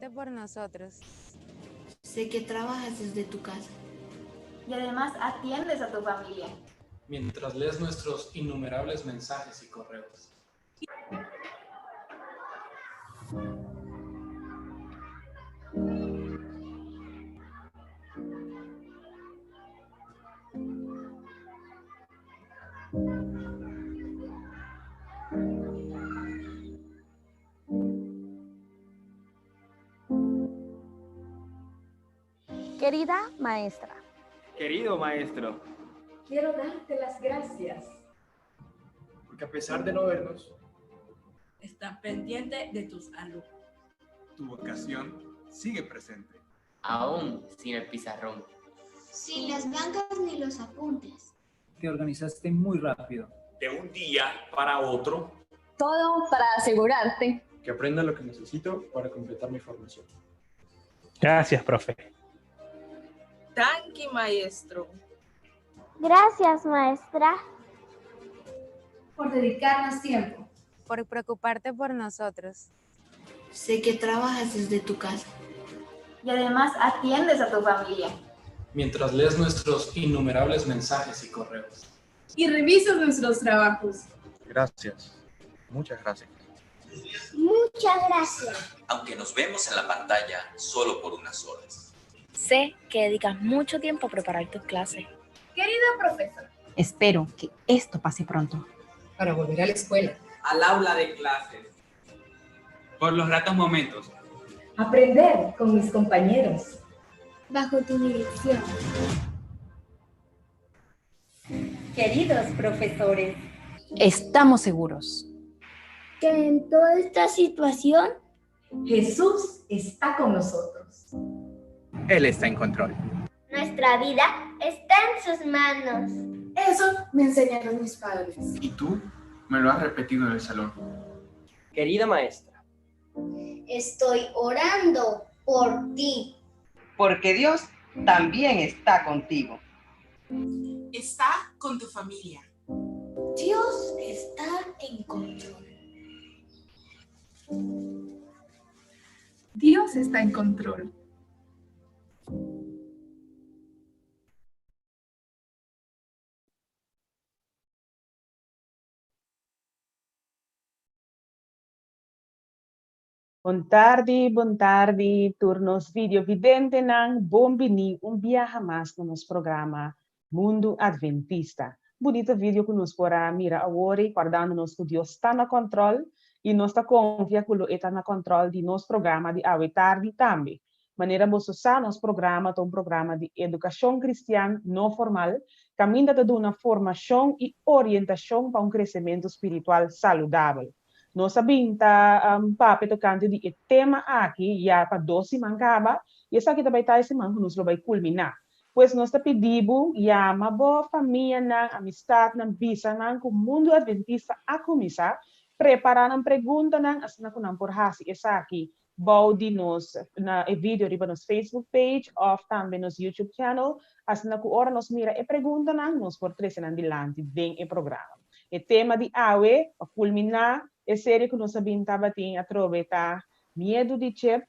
preocuparte por nosotros. Sé que trabajas desde tu casa. Y además atiendes a tu familia. Mientras lees nuestros innumerables mensajes y correos. Querida maestra. Querido maestro. Quiero darte las gracias. Porque a pesar de no vernos, estás pendiente de tus alumnos. Tu vocación sigue presente. Aún sin el pizarrón. Sin las bancas ni los apuntes. Te organizaste muy rápido. De un día para otro. Todo para asegurarte. Que aprenda lo que necesito para completar mi formación. Gracias, profe. Danki, maestro. Gracias, maestra. Por dedicarnos tiempo. Por preocuparte por nosotros. Sé que trabajas desde tu casa. Y además atiendes a tu familia. Mientras lees nuestros innumerables mensajes y correos. Y revisas nuestros trabajos. Gracias. Muchas gracias. Muchas gracias. Aunque nos vemos en la pantalla solo por unas horas. Sé que dedicas mucho tiempo a preparar tus clases. Querido profesor. Espero que esto pase pronto. Para volver a la escuela. Al aula de clases. Por los gratos momentos. Aprender con mis compañeros. Bajo tu dirección. Queridos profesores. Estamos seguros que en toda esta situación Jesús está con nosotros. Él está en control. Nuestra vida está en sus manos. Eso me enseñaron mis padres. Y tú me lo has repetido en el salón. Querida maestra. Estoy orando por ti. Porque Dios también está contigo. Está con tu familia. Dios está en control. Dios está en control. Bon tardi, bon tardi, tur nos videovidentenan, bon bini un biaha mas na nos programa Mundu Adventista. Bunita video ku nos por a mira awor ei, kordando nos ku Dios ta na kòntròl i nos ta konfia ku lo e ta na kòntròl di nos programa di awe tardi tambe. Manera boso sa, nos programa ta un programa di edukashon kristian no formal, kaminda ta duna formashon i orientashon pa un kresementu spiritual saludabel. Nos a bin ta papia tokante di e tema aki ya pa dos siman kaba, i esaki ta bai ta e siman ku nos lo bai kulminá. Pues nos ta pidi bo yama bo famianan, amistatnan, bisa nan ku Mundu Adventista a kuminsá prepará nan preguntanan asina ku nan por hasi esaki bou di nos na e video riba nos Facebook page òf tambe nos YouTube channel, asina ku ora nos mira e preguntanan nos por trese nan dilanti den e programa. E tema di awe pa kulminá e serie ku nos a bin tabatin atrobe ta Miedu di Chip,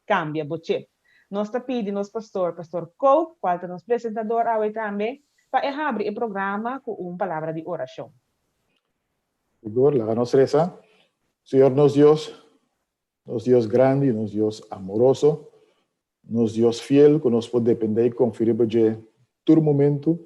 Kambia Bo Chip. Nos ta pidi nos pastor, Pastor Koop, kual ta nos presentador awe tambe, pa e habri e programa ku un palabra di orashon. Sigur, laga nos resa. Señor nos Dios, nos Dios grandi, nos Dios amoroso, nos Dios fiel ku nos por dependé i konfia riba dje tur momentu,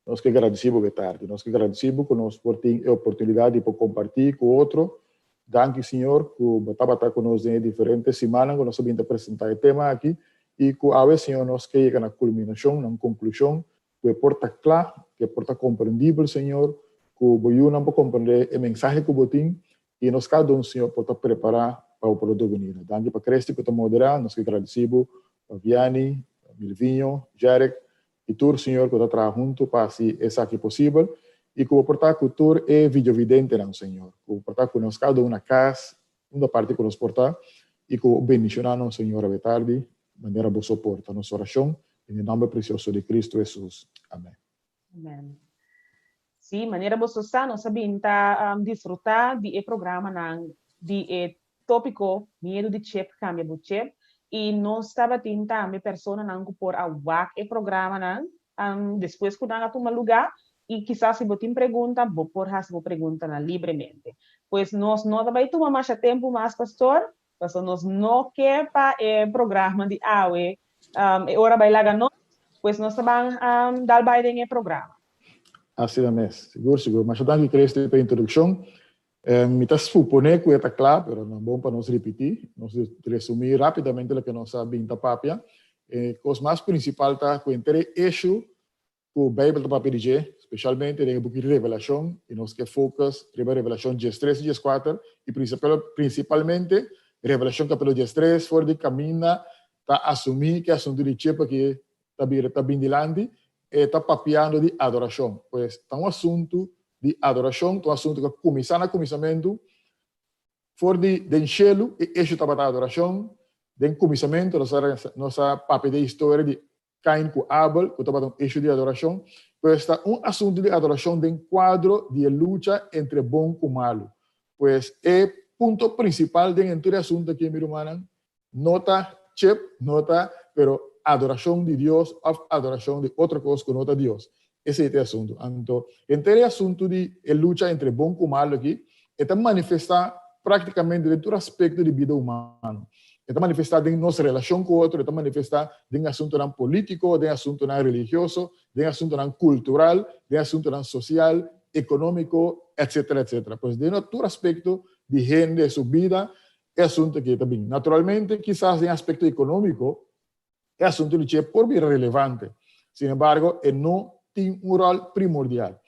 Nos ke gradisí bo Getardi. Nos ke gradisí bo ku nos por tin e oportunidat di por kompartí ku otro. Danki Señor ku bo tabata ku nos den e diferente simannan ku nos a bin ta presentá e tema aki i ku awe Señor nos ke yega na kulminashon, na un konklushon ku e por ta kla, ku e por ta komprendibel Señor, ku bo yunan por komprendé e mensahe ku bo tin i nos kada un Señor por ta prepará pa bo por lo binida. Danki pa Christy ku ta moderá. Nos ke gradisí bo pa Vianney, Milvinho, Jerick, I tur Señor ku ta traha huntu pa hasi esaki posibel, i ku bo por ta ku tur e videovidentenan, Señor, ku bo por ta ku nos kada un na kas, unda parti ku nos por ta, i ku bo bendishoná nos, Señor, awe tardi, manera bo soporta nos orashon, den e nòmber presioso di Kristu Hesus. Amèn. Amèn. Sí, manera boso sa, nos a bin ta disfrutá di e programanan di e tópiko Miedu di Chip, Kambia Bo Chip. I nos tabatin tambe personanan ku por a wak e programanan despues ku nan a tuma lugá i kisas si bo tin pregunta bo por hasi bo preguntanan libremente. Pues nos no ta bai tuma masha tempu mas pastor, pasobra nos no ke pa e programa di awe e ora bai laga nos, pues nos ta ban dal bai den e programa. Asina mes, sigur sigur. Masha danki Christy pa e introdukshon. Mi ta suponé ku e ta kla, pero no bon pa nos ripití. Nos resumí rápidamente loke nos a bin ta papia. E kos mas prinsipal ta ku henter e eshu ku Beibel ta papia di dje, speshalmente den e buki Revelashon, i nos ke focus riba Revelashon diestres i dieskuater, i prinsipalmente Revelashon kapítulo diestres for di kaminda ta asumí ku e asuntu di chip aki ta bira ta bin dilanti, e ta papiando di adorashon. Pues ta un asuntu di adorashon, ta un asuntu ku a kuminsá na kuminsamentu. For di den shelu e eshu tabata adorashon. Den kuminsamentu nos a nos a papia di e historia di Kain ku Abel ku tabata un eshu di adorashon. Pues ta un asuntu di adorashon den kuadro di e lucha entre bon ku malu. Pues e punto prinsipal den henter e asuntu aki mi rumannan No ta chep, no ta, pero adoracion di Dios of adoracion di otro cos cu no ta Dios. Esey ta e asunto. Anto, henter e asunto di e lucha entre bon cu malo aki, e ta manifesta practicamente den tur aspecto di bida humano. E ta manifesta den nos relacion cu otro, e ta manifesta den asuntonan politico, den asuntonan religioso, den asuntonan cultural, den asuntonan social, economico, etcetera, etcetera. Pues den tur aspecto di hende su bida, E asuntu aki ta bin. Naturalmente, kisas den aspekto ekonómiko, e asuntu di che por bira relevante. Sin embargo, e no tin un ròl primordial.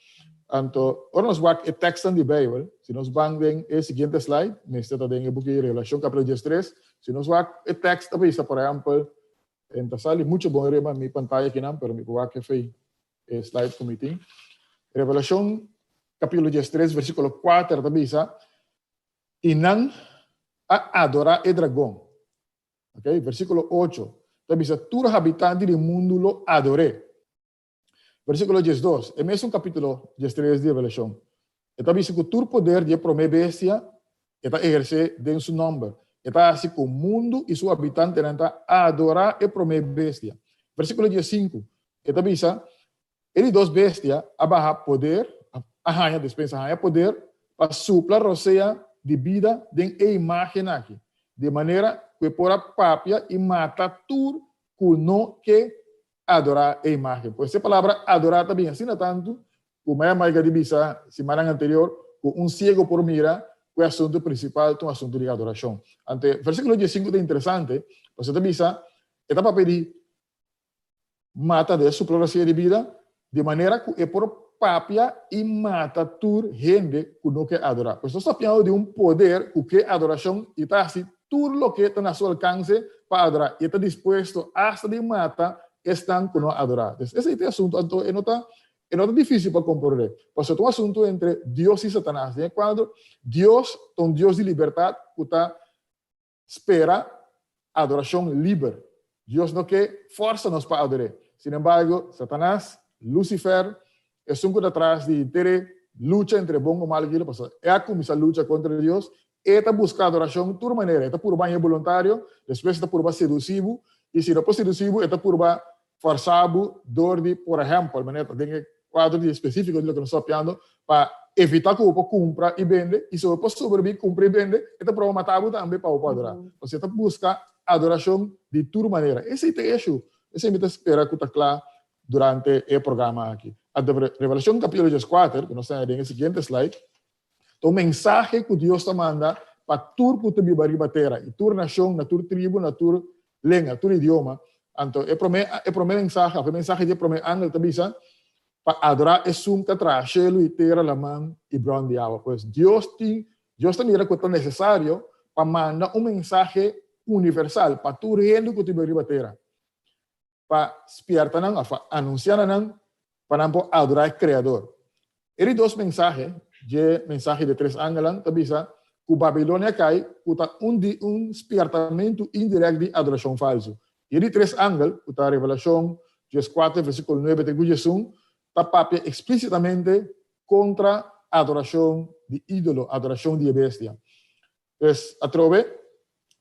Anto, ora nos wak e tekstnan di Beibel, si nos ban den e siguiente slide, mester ta den e buki Revelashon kapitulo diestres, si nos wak e tekst ta bisa, por ehèmpel, en ta sali muchu bon riba mi pantaya akinan, pero mi por wak efe e slide ku mi tin. Revelashon kapitulo diestres versíkulo kuater ta bisa, I nan a adorá e dragon. Ok, versíkulo ocho ta bisa tur habitante di mundu lo ador'é. Versíkulo diesdos, e mesun kapítulo diestres di Revelashon, e ta bisa ku tur poder di e promé bestia e ta ehersé den su nòmber. E ta hasi ku mundu i su habitantenan ta adorá e promé bestia. Versíkulo diesinku, e ta bisa E di dos bestia a baha poder, a haña despensa, a haña poder pa supla rosea di bida den e imágen aki, di manera ku e por a papia i mata tur ku no ke adorá e imágen. Pues e palabra adorá ta bin asina tantu ku Maya Maiga di bisa simannan anterior ku un siego por mira ku e asuntu prinsipal ta un asuntu di adorashon. Anto e versíkulo diesinku ta interesante, pasobra e ta bisa, e ta papia di mata den su propia di bida, di manera ku e por papia i mata tur hende ku no ke adorá. Pues nos ta papiando di un poder ku ke adorashon i ta hasi tur loke ta na su alkanse pa adorá, i e ta dispuesto asta di mata esnan ku no adorá. Entonces, esei ta e asuntu. Anto e no ta e no ta difísil pa komprondé, pasobra ta un asuntu entre Dios i Satanas. Den e kuadro, Dios ta un Dios di libertat ku ta Spera adorashon liber. Dios no ke fòrsa nos pa ador'é. Sin embargo, Satanas, Lucifer, esun ku ta tras di henter e lucha entre bon ku mal akí, pasobra e a kuminsá lucha kontra Dios, e ta buska adorashon tur manera. E ta purba haña boluntario, despues e ta purba sedusí bo, i si no por sedusí bo, e ta purba Fòrsá bo dor di, por ehèmpel, manera ta den e kuadro di espesífiko di loke nos ta papiando, pa evitá ku bo por kumpra i bende, i si bo por sobrebí kumpra i bende, e ta proba matá bo tambe pa bo por adorá. Pasobra e ta buska adorashon di tur manera. Esei ta e eshu. Esei mi ta spera ku ta kla durante e programa aki. Anto Revelashon kapítulo dieskuater, ku nos ta haña den e siguiente slide, Ta un mensahe ku Dios ta manda pa tur ku ta biba riba tera, i tur nashon, na tur tribu, na tur lenga, tur idioma. Anto e promé e promé mensahe òf e mensahe di e promé angel ta bisa pa adorá esun ku a traha shelu i tera, laman i bron di awa. Pues Dios tin Dios ta mira ku ta nesesario pa manda un mensahe universal pa tur hende ku ta biba riba tera, pa spierta nan òf pa anunsiá na nan pa nan por adorá e Kreador. E di dos mensahe dje mensahe di e tres angelnan ta bisa ku Babilonia kai ku ta un di un spiertamentu indirèkt di adorashon falsu. I e di tres angel, ku ta Revelashon dieskuater versíkulo nuebe te ku diesun, ta papia eksplísitamente kontra adorashon di ídolo, adorashon di e bestia. Pues, atrobe,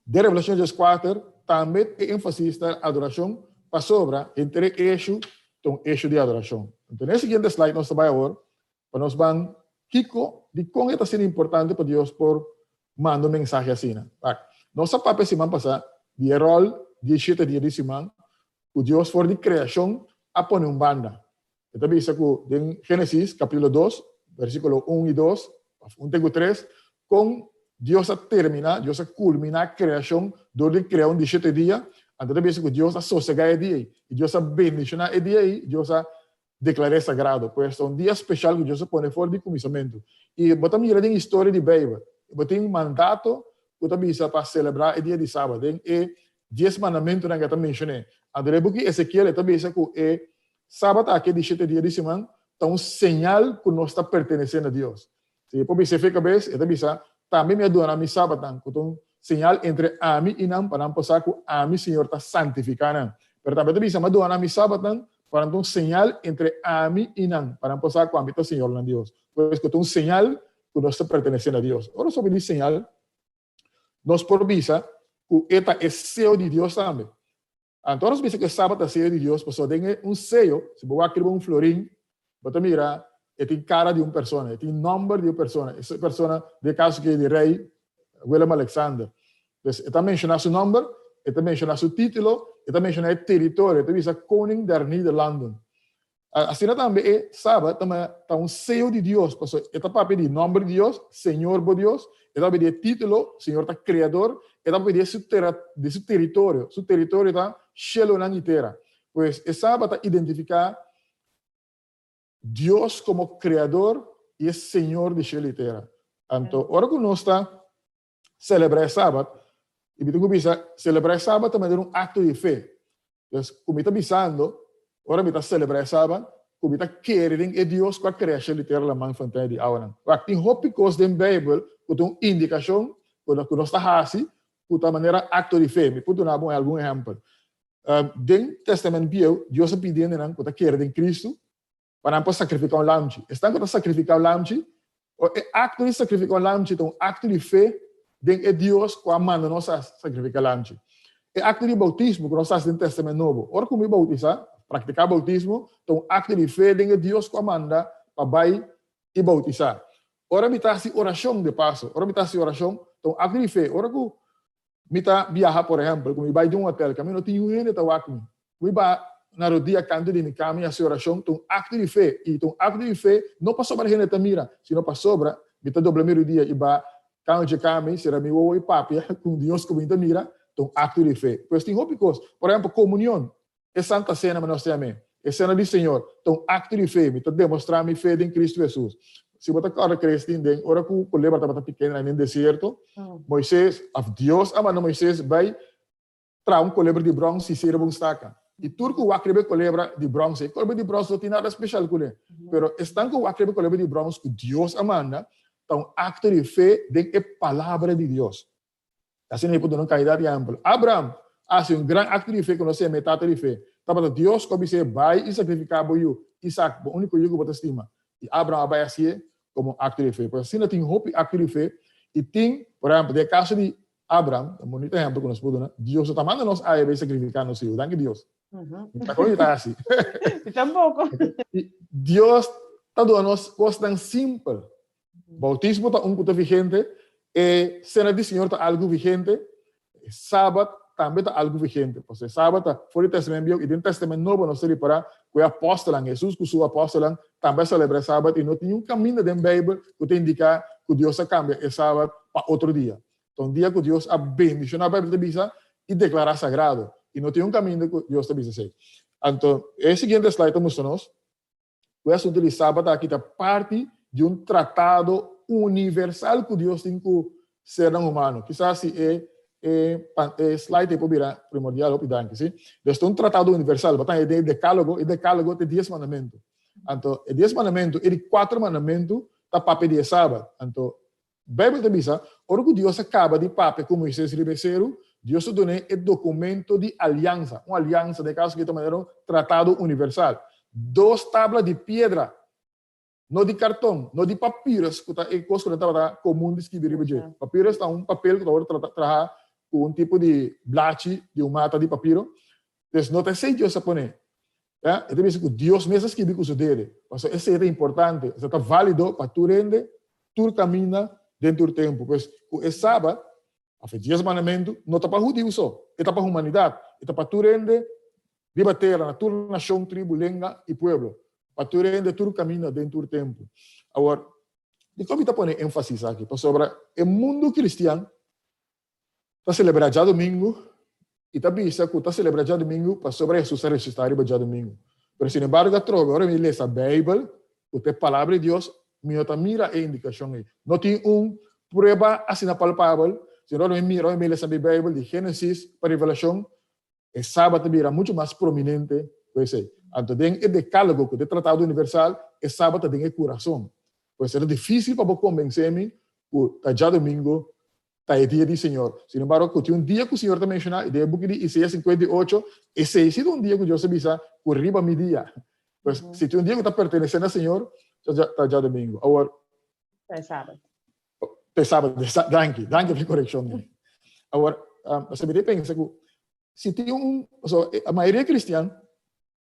den Revelashon dieskuater ta. Tambe e énfasis ta adorashon pasobra henter e eshu ta un eshu di adorashon. Anto na e siguiente slide nos ta bai awor pa nos ban kiko, dikon e ta asina importante pa Dios por manda un mensahe asina. Wak, nos a papia siman pasá di e ròl di e shete dia di siman ku Dios for di kreashon a pone un banda. E ta bisa ku den Génesis kapítulo dos, versíkulo un i dos, òf un te ku tres, kon Dios a terminá, Dios a kulminá kreashon dor di krea un di shete dia, anto ta bisa ku Dios a sosegá e dia ei, i Dios a bendishoná e dia ei, Dios a deklar'é sagrado. Pues ta un dia speshal ku Dios a pone for di kuminsamentu. I bo ta mira den historia di Beibel, bo tin mandato ku ta bisa pa selebrá e dia di Sabat. Den e Dies Mandamentunan ku e ta menshoné. Anto den e buki Ezekiel e ta bisa ku e Sabat aki di shete dia di siman ta un señal ku nos ta pertenesé na Dios. Si e por bisa efe kabes, e ta bisa, Tambe mi a duna mi Sabatnan, ku ta un señal entre ami i nan, pa nan por sa ku ami, Señor, ta santifiká nan. Pero tambe e ta bisa, Mi a duna mi Sabatnan, pa nan ta un señal entre ami i nan, pa nan por sa ku ami ta Señor nan Dios. Pues ku ta un señal ku nos ta pertenesé na Dios. Ora nos papia di señal, nos por bisa ku e ta e seo di Dios tambe. Anto nos bisa ku e Sabat ta seo di Dios pasobra den e un seo, si bo wak riba un florin, bo ta mira e tin kara di un persona, e tin nòmber di un persona, e persona den e kaso aki di rei Willem Alexander. Pues e ta menshoná su nòmber, e ta menshoná su título, e ta menshoná e teritorio, e ta bisa Koning der Nederlanden. Asina tambe e Sabat ta un seo di Dios, pasobra e ta papia di nòmber di Dios, Señor bo Dios, e ta papia di e título, Señor ta Kreador, e ta papia di su tera, di su teritorio, su teritorio ta shelonan i tera. Pues e Sabat ta identifiká Dios komo Kreador i e Señor di shelu i tera. Anto ora ku nos ta selebrá e Sabat, i mi tin ku bisa, selebrá e Sabat ta manera un akto di fe. Pues, ku mi ta bisando, ora mi ta selebrá e Sabat, ku mi ta kere den e Dios ku a krea shelu i tera, laman, fontein di awanan. Wak, tin hopi kos den Beibel ku ta un indikashon ku nos ta hasi ku ta manera akto di fe. Mi por duna bo algun ehèmpel. Den Tèstamènt Bieu, Dios a pidi hendenan ku ta kere den Kristu pa nan por sakrifiká un lamchi. Esnan ku ta sakrifiká un lamchi, o e akto di sakrifiká un lamchi ta un akto di fe den e Dios ku a manda nos a sakrifiká lamchi. E akto di boutismo ku nos ta hasi den Tèstamènt Nobo, ora ku mi boutisá, praktiká boutismo, ta un akto di fe den e Dios ku a manda pa bai i boutisá. Ora mi ta hasi orashon, de paso, ora mi ta hasi orashon, ta un akto di fe. Ora ku Mi ta biaha, por ehèmpel, ku mi bai di un hotèl kaminda no tin niun hende ta wak mi. Ku mi ba na rodia kantu di mi kama i hasi orashon ta un akto di fe. I ta un akto di fe no pasobra hende ta mira, sino pasobra mi ta dobla mi rodia i ba kantu dje kama i sera mi wowo i papia ku Dios ku mi ta mira, ta un akto di fe. Pues tin hopi kos. Por ehèmpel, komunion, e Santa Sena mi nos ta yam'é, e Sena di Señor, ta un akto di fe. Mi ta demostrá mi fe den Kristu Hesus. Si bo ta kòrda Christine, den ora ku kolebra tabata piké nan den desierto, Moises, òf Dios a manda Moises bai traha un kolebra di bròns i sera bo un staka. I tur ku wak riba e kolebra di bròns, e kolebra di bròns no tin nada speshal kuné, pero esnan ku wak riba e kolebra di bròns ku Dios a manda, ta un akto di fe den e palabra di Dios. Asina mi por duna un kantidat di ehèmpel. Abraham a hasi un gran akto di fe ku nos ta yama e tata di fe. Tabata Dios ku a bis'é, Bai i sakrifiká bo yu, Isak, bo úniko yu ku bo ta stima. I Abraham a bai hasié komo un akto di fe. Pues asina tin hopi akto di fe i tin, por ehèmpel, den e kaso di Abraham, un bunita ehèmpel ku nos por duna, Dios no ta manda nos aya bai sakrifiká nos yu. Danki Dios. Mi ta kono ta hasi. Mi tampoko. Dios ta duna nos kosnan simpel. Boutismo ta un ku ta vigente, e Sena di Señor ta algu vigente, e Sabat tambe ta algu vigente. Pasobra e Sabat ta for di Tèstamènt Bieu i den Tèstamènt Nobo nos ta ripará ku e apòstelnan, Hesus ku su apòstelnan, tambe a selebrá e Sabat i no tin niun kaminda den Beibel ku ta indiká ku Dios a kambia e Sabat pa otro dia. Ta un dia ku Dios a bendishoná, Beibel ta bisa, i deklará sagrado. I no tin un kaminda ku Dios ta bisa esei. Anto, e siguiente slide ta mustra nos Ku e asuntu di Sabat aki ta parti di un tratado universal ku Dios tin ku sernan humano. Kisas si e e e slide ei por bira primordial, hopi danki, si. Dus ta un tratado universal, bo ta haña den e Dekalogo, e Dekalogo ta e dies mandamentu. Anto e dies mandamentu, e di kuater mandamentu ta papia di e Sabat. Anto Beibel ta bisa, ora ku Dios a kaba di papia ku Moises riba e seru, Dios a dun'é e dokumento di aliansa, un aliansa, den e kaso aki ta manera un tratado universal. Dos tabla di piedra, no di karton, no di papyrus, ku ta e kos ku nan tabata komun di skibi riba dje. Papyrus ta un papel ku ta wòrdu traha. ku un tipo di blachi di un mata di papiro. Pues no ta esei Dios a pone. Ya, e ta bisa ku Dios mes a skibi ku su dede. Pasobra esei ta importante, esei ta válido pa tur hende, tur kaminda, den tur tempu. Pues ku e Sabat, òf e Dies Mandamentu, no ta pa hudiu so, e ta pa humanidat, e ta pa tur hende riba tera, na tur nashon, tribu, lenga i pueblo. Pa tur hende, tur kaminda, den tur tempu. Awor, dikon mi ta pone énfasis aki? Pasobra e mundu kristian ta selebrá djadumingu i ta bisa ku ta selebrá djadumingu pasobra Hesus a resusitá riba djadumingu. Pero sinembargo atrobe ora mi lesa Beibel, ku ta e Palabra di Dios, mi no ta mira e indikashon ei. No tin un prueba asina palpabel, sino ora mi mira, ora mi lesa mi Beibel di Génesis pa Revelashon, E Sabat ta bira muchu mas prominente ku esei. Anto den e Dekálogo ku ta e Tratado Universal, e Sabat ta den e kurason. Pues ta difísil pa bo kombensé mi ku ta djadumingu ta e dia di Señor. Sin embargo, ku tin un dia ku Señor ta menshoná, i den e buki di Isaías 58, esei si ta un dia ku Dios ta bisa ku riba mi dia. Pues, si tin un dia ku ta pertenesé na Señor, ta djadumingu. Awor. Ta e Sabat. Ta e Sabat, danki, danki pa e korekshon ei. Awor, pasobra mi ta pensa ku si tin un, pasobra e mayoria kristian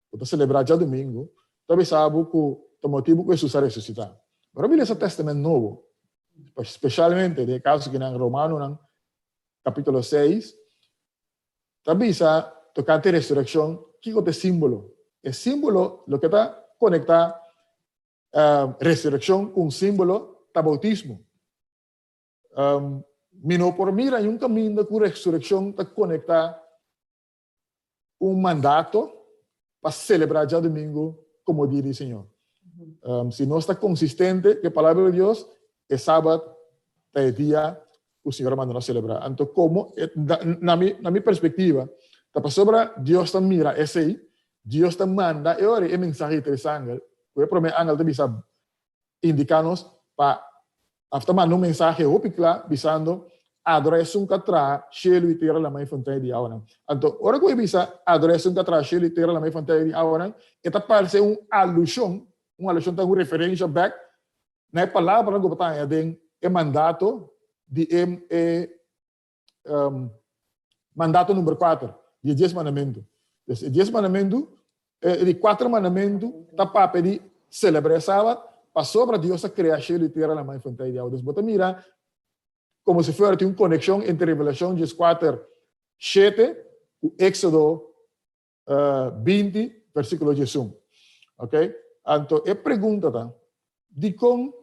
ku ta selebrá djadumingu ta bisa bo ku ta motibu ku Hesus a resusitá. Pero mi lesa Tèstamènt Nobo, spesialmente den e kaso kinan Romanonan kapítulo 6, ta bisa tokante resurekshon kiko ta e símbolo. E símbolo loke ta konektá Resureccion un simbolo ta bautismo. Mi no por mira niun caminda cu resureccion ta conecta un mandato pa celebra djadomingo como dia di Señor. Si nos ta consistente cu e Palabra di Dios, e Sabat ta e dia cu Señor a manda nos celebra. Anto como, na mi, na mi perspectiva, ta pasobra Dios ta mira esey, Dios ta manda e ora e mensahe di tres angel, cu e prome angel ta bisa indica nos pa of ta manda un mensahe hopi cla bisando adora esun cu a traha cielo y tera, lama y fontaya di awanan. Anto ora cu e bisa adora esun cu a traha cielo y tera, lama y fontaya di awanan, e ta parse un alusion, un alusion ta un referencia bek Na e palabranan ku bo ta haña den e mandato di e e mandato number kuater, di e dies mandamentu. Dus e dies mandamentu, e di kuater mandamentu ta papia di selebrá e sabat pasobra Dios a krea shelu i tera, laman i fuente di awa. Dus bo ta mira komo si fuera tin un konekshon entre Revelashon dieskuater shete ku Éksodo 20, versíkulo 11. Ok? Anto e pregunta ta, dikon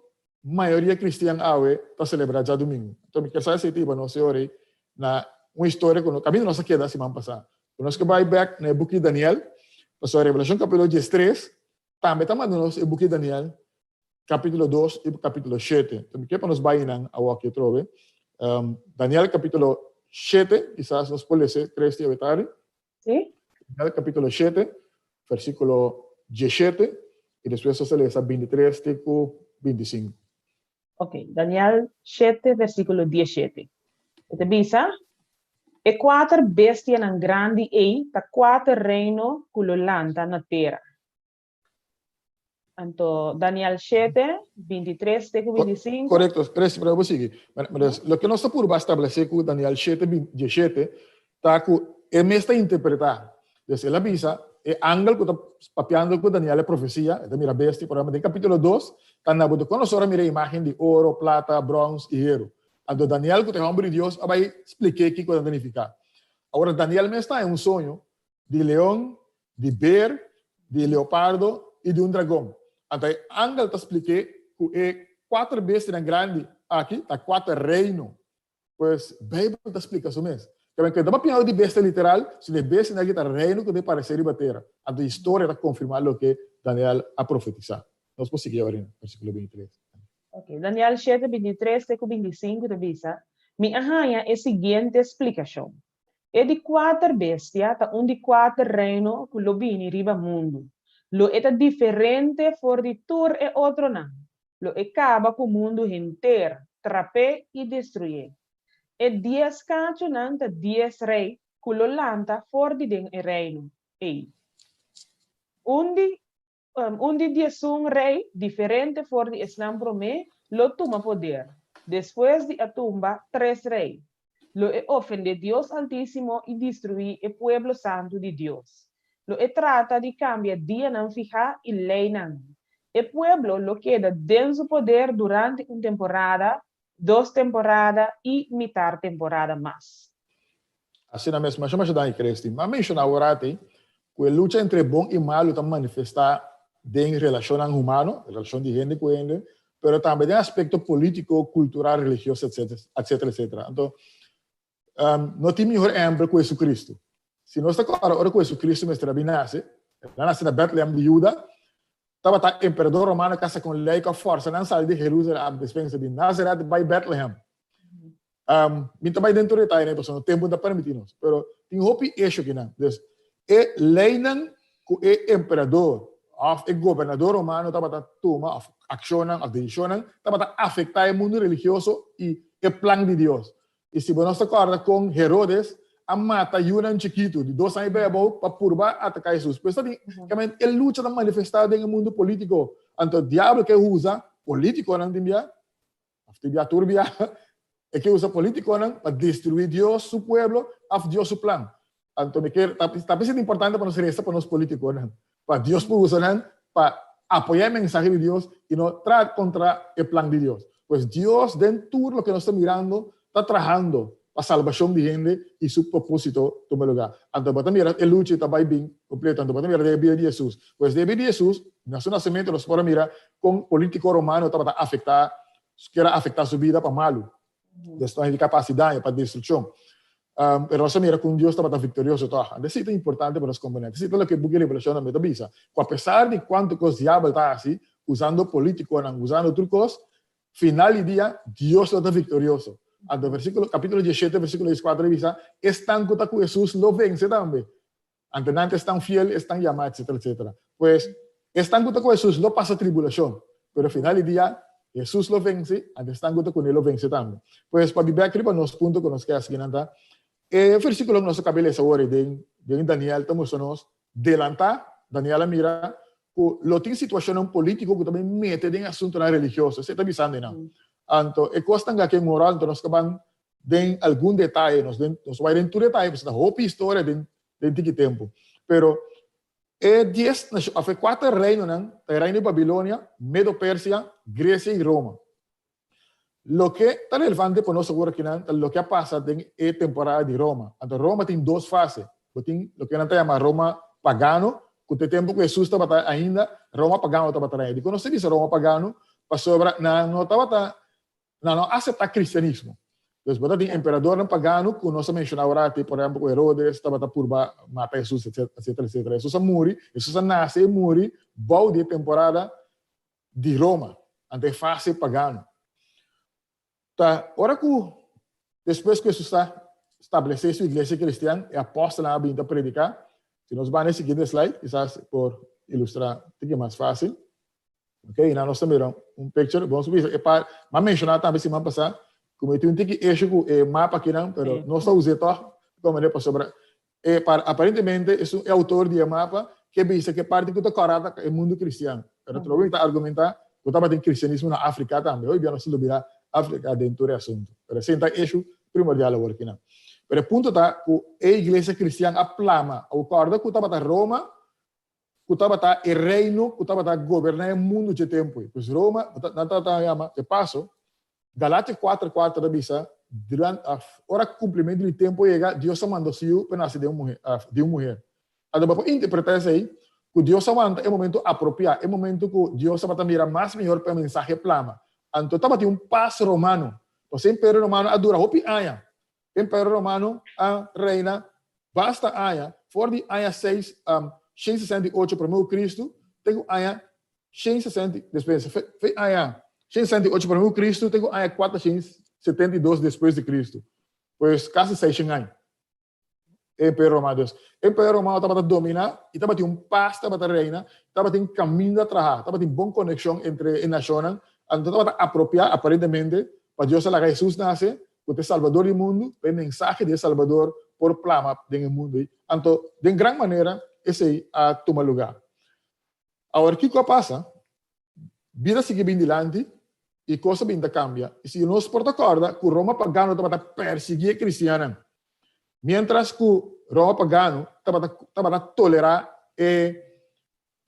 mayoria kristian awe ta selebrá djadumingu? Anto mi kier sa esei ta hiba nos e ora ei na un historia ku no kaminda nos a keda siman pasá. Ku nos ke bai bèk na e buki di Daniel, pasobra Revelashon kapítulo 13 tambe ta manda nos e buki di Daniel kapítulo 2 i kapítulo 7. Anto mi kier pa nos bai einan awor aki atrobe. Daniel kapítulo 7, kisas nos por lesa tres di awe tardi. Sí. Daniel capítulo 7, versículo 17, y despues nos ta lesa 23 te cu 25. Ok, Daniel 7, versículo 17. E ta bisa, E kuater bestianan grandi ei ta kuater reino ku lo lanta na tera. Anto Daniel 7, 23 te ku 25. Korekto, Resi, pero bo sigui. Loke nos ta purba establesé ku Daniel 7, 17 ta ku e mes ta interpretá. Dus el a bisa, e angel ku ta papiando ku Daniel e profesia, e ta mira bestia, por ehempel den kapítulo 2, ta Nabucodonosor a mira e imágen di oro, plata, bròns i heru. Anto Daniel ku ta e hòmber di Dios a bai splik'é kiko nan ta nifiká. Awor Daniel mes ta haña un soño di leon, di ber, di leopardo i di un dragon. Anto e angel ta splik'é ku e kuater bestianan grandi aki ta kuater reino. Pues, Beibel ta splika su mes. Kaba ku e no ta papiando di bestia literal, sino e bestianan aki ta reino ku ta paresé riba tera. Anto historia ta konfirmá loke Daniel a profetisá. Nos por sigui awor na versíkulo 23. Ok, Daniel 7, 23 te ku 25 ta bisa, Mi a haña e siguiente splikashon. E di kuater bestia ta un di kuater reino ku lo bini riba mundu. Lo e ta diferente for di tur e otronan. Lo e kaba ku mundu henter, trap'é i destruyé. E dies kachunan ta dies rei ku lo lanta for di den e reino ei. Un di Un di diesun rei, diferente for di esnan promé, lo tuma poder, despues di a tumba tres rei. Lo e ofendé Dios Altísimo i destruí e pueblo santu di Dios. Lo e trata di kambia dianan fihá i leinan. E pueblo lo keda den su poder durante un temporada, dos temporada i mitar temporada mas. Asina mes, masha masha danki Christy. M'a menshoná awor ati ku e lucha entre bon i malu ta manifestá den relashonnan humano, relashon di hende ku hende, pero tambe den aspekto polítiko, kultural, religioso, etcetera, etcetera, etcetera. Anto, no tin mihor ehèmpel ku Hesukristu. Si nos ta kòrda ora ku Hesukristu mester a bin nase, el a nase na Bètlehèm di Juda, tabata emperador romano kasa ku un lei ku a fòrsa nan sali di Herúsalèm a despensa di Nazaret bai Bètlehèm. Mi ta bai den tur detaye pasobra no tempu no ta permití nos, pero tin hopi esho kinan. Dus, e leinan ku e emperador òf e gobernador romano tabata tuma òf akshonnan òf desishonnan tabata afektá e mundu religioso i e plan di Dios. I si bo nos ta kòrda kon Herodes a mata yunan chikitu di dos aña i bai abou pa purba ataká Hesus. Pues ta bin e lucha ta manifestá den e mundu polítiko. Anto diablo ke usa polítikonan tin bia Of tin bia tur bia e ke usa politiconan pa destrui Dios su pueblo of Dios su plan. Anto mi kier ta ta pesita importante pa nos reza pa nos politiconan, pa Dios por usa nan pa apoya e mensahe di Dios y no traha contra e plan di Dios. Pues Dios den tur loke nos ta mirando ta trahando pa salbacion di hende y su proposito tuma lugar. Anto bo ta mira e lucha ta bay bin completo, anto bo ta mira den e bida di Jesus. Pues den e bida di Jesus, na su nacemento nos por a mira con politico romano tabata afecta, kier a afecta su bida pa malu. Des ta hende capaz di daño, pa destruccion. Pero nos a mira con Dios tabata victorioso toch. Anto esey ta importante pa nos comprende. Esey ta loke e buki di Revelacion tambe ta bisa, cu apesar di cuanto cos diabel ta haci, usando politiconan, usando tur cos, Final di dia, Dios lo ta viktorioso. Anto versíkulo, kapítulo diesshete, versíkulo dieskuater a bisa, Esnan ku ta ku Hesus lo vense tambe. Anto nan ta esnan fiel, esnan yamá, etsetera, etsetera. Pues, esnan ku ta ku Hesus lo pasa tribulashon, pero final di dia, Hesus lo vense, anto esnan ku ta kuné lo vense tambe. Pues, pa bibèk riba nos punto ku nos ke hasi kinan ta, e versíkulo ku nos a kaba di lesa awor ei den den Daniel ta mustra nos Delantá, Daniel a mira ku lo tin situashonnan polítiko ku ta bin mete den asuntunan religioso. Esei ta bisando einan. Anto, e kosnan aki moral, anto nos ta ban den algun detaye, nos den nos bai den tur detaye pasobra ta hopi historia den den tiki tempu. Pero e dies nashon òf e kuater reinonan ta e reino di Babilonia, Medo-Persia, Gresia i Roma. Loke ta relevante pa nos awor akinan ta loke a pasa den e temporada di Roma. Anto Roma tin dos fase. Bo tin loke nan ta yama Roma pagano, ku ta e tempu ku Hesus tabata ainda, Roma pagano tabata reina. Dikon nos ta bisa Roma pagano? Pasobra nan no tabata, nan no a aseptá kristianismo. Dus bo ta tin emperadornan pagano ku nos a menshoná awor aki, por ehèmpel ku Herodes tabata purba mata Hesus, etsetera, etsetera. Hesus a muri, Hesus a nase i muri bou di e temporada di Roma, anto e fase pagano. Ta ora ku despues ku Hesus a stablesé su iglesia kristian, e apòstelnan a bin ta prediká. Si nos bai na e siguiente slide, kisas por ilustrá tiki mas fásil. Ok, i nan nos ta mira un picture. Bon, bisa e par, m'a menshoná tambe siman pasá ku mi tin un tiki issue ku e mapa akinan, pero nos ta us'é tòg di manera pasobra E par aparentemente esun e autor di e mapa ke bisa ke parti ku ta kòrá ta e mundu kristian. Pero trobe mi ta argumentá ku tabatin kristianismo na Afrika tambe. Hoy bia nos ta lubidá Afrika den tur e asuntu. Pero esei ta eshu primordial awor kinan. Pero e punto ta ku e iglesia kristian a plama. Awor kòrda ku tabata Roma ku tabata e reino ku tabata goberná e mundu dje tempu ei. Pues Roma, nan tabata yama, de paso, Galatia kuater kuater ta bisa, Durante, ora kumplimentu di tempu a yega, Dios a manda su Yu pa nase den un muher, di un muher. Anto bo por interpretá esei ku Dios a wanta e momentu apropiá, e momentu ku Dios tabata mira mas mihor pa e mensahe plama. Anto tabatin un pas romano. Pasobra e Imperio Romano a dura hopi aña. E Imperio Romano a reina basta aña, for di aña seis, 168 promé ku Kristu te ku aña 160, despues, fe aña 168 promé ku Kristu te ku aña 472 despues di Kristu. Pues kasi 600 aña. E Imperio Romano. Dus, e Imperio Romano tabata dominá i tabatin un pas tabata reina, tabatin kaminda trahá, tabatin bon konekshon entre e nashonnan, anto tabata apropiá aparentemente pa Dios a laga Hesus nase, ku ta e Salbador di mundu, pa e mensahe di e Salbador por plama den e mundu ei. Anto, den gran manera, esei a tuma lugá. Awor, kiko a pasa? Bida sigui bin dilanti. I kos a bin ta kambia. I si nos por ta kòrda ku Roma pagano tabata persiguí e kristiannan, miéntras ku Roma pagano tabata tabata tolerá e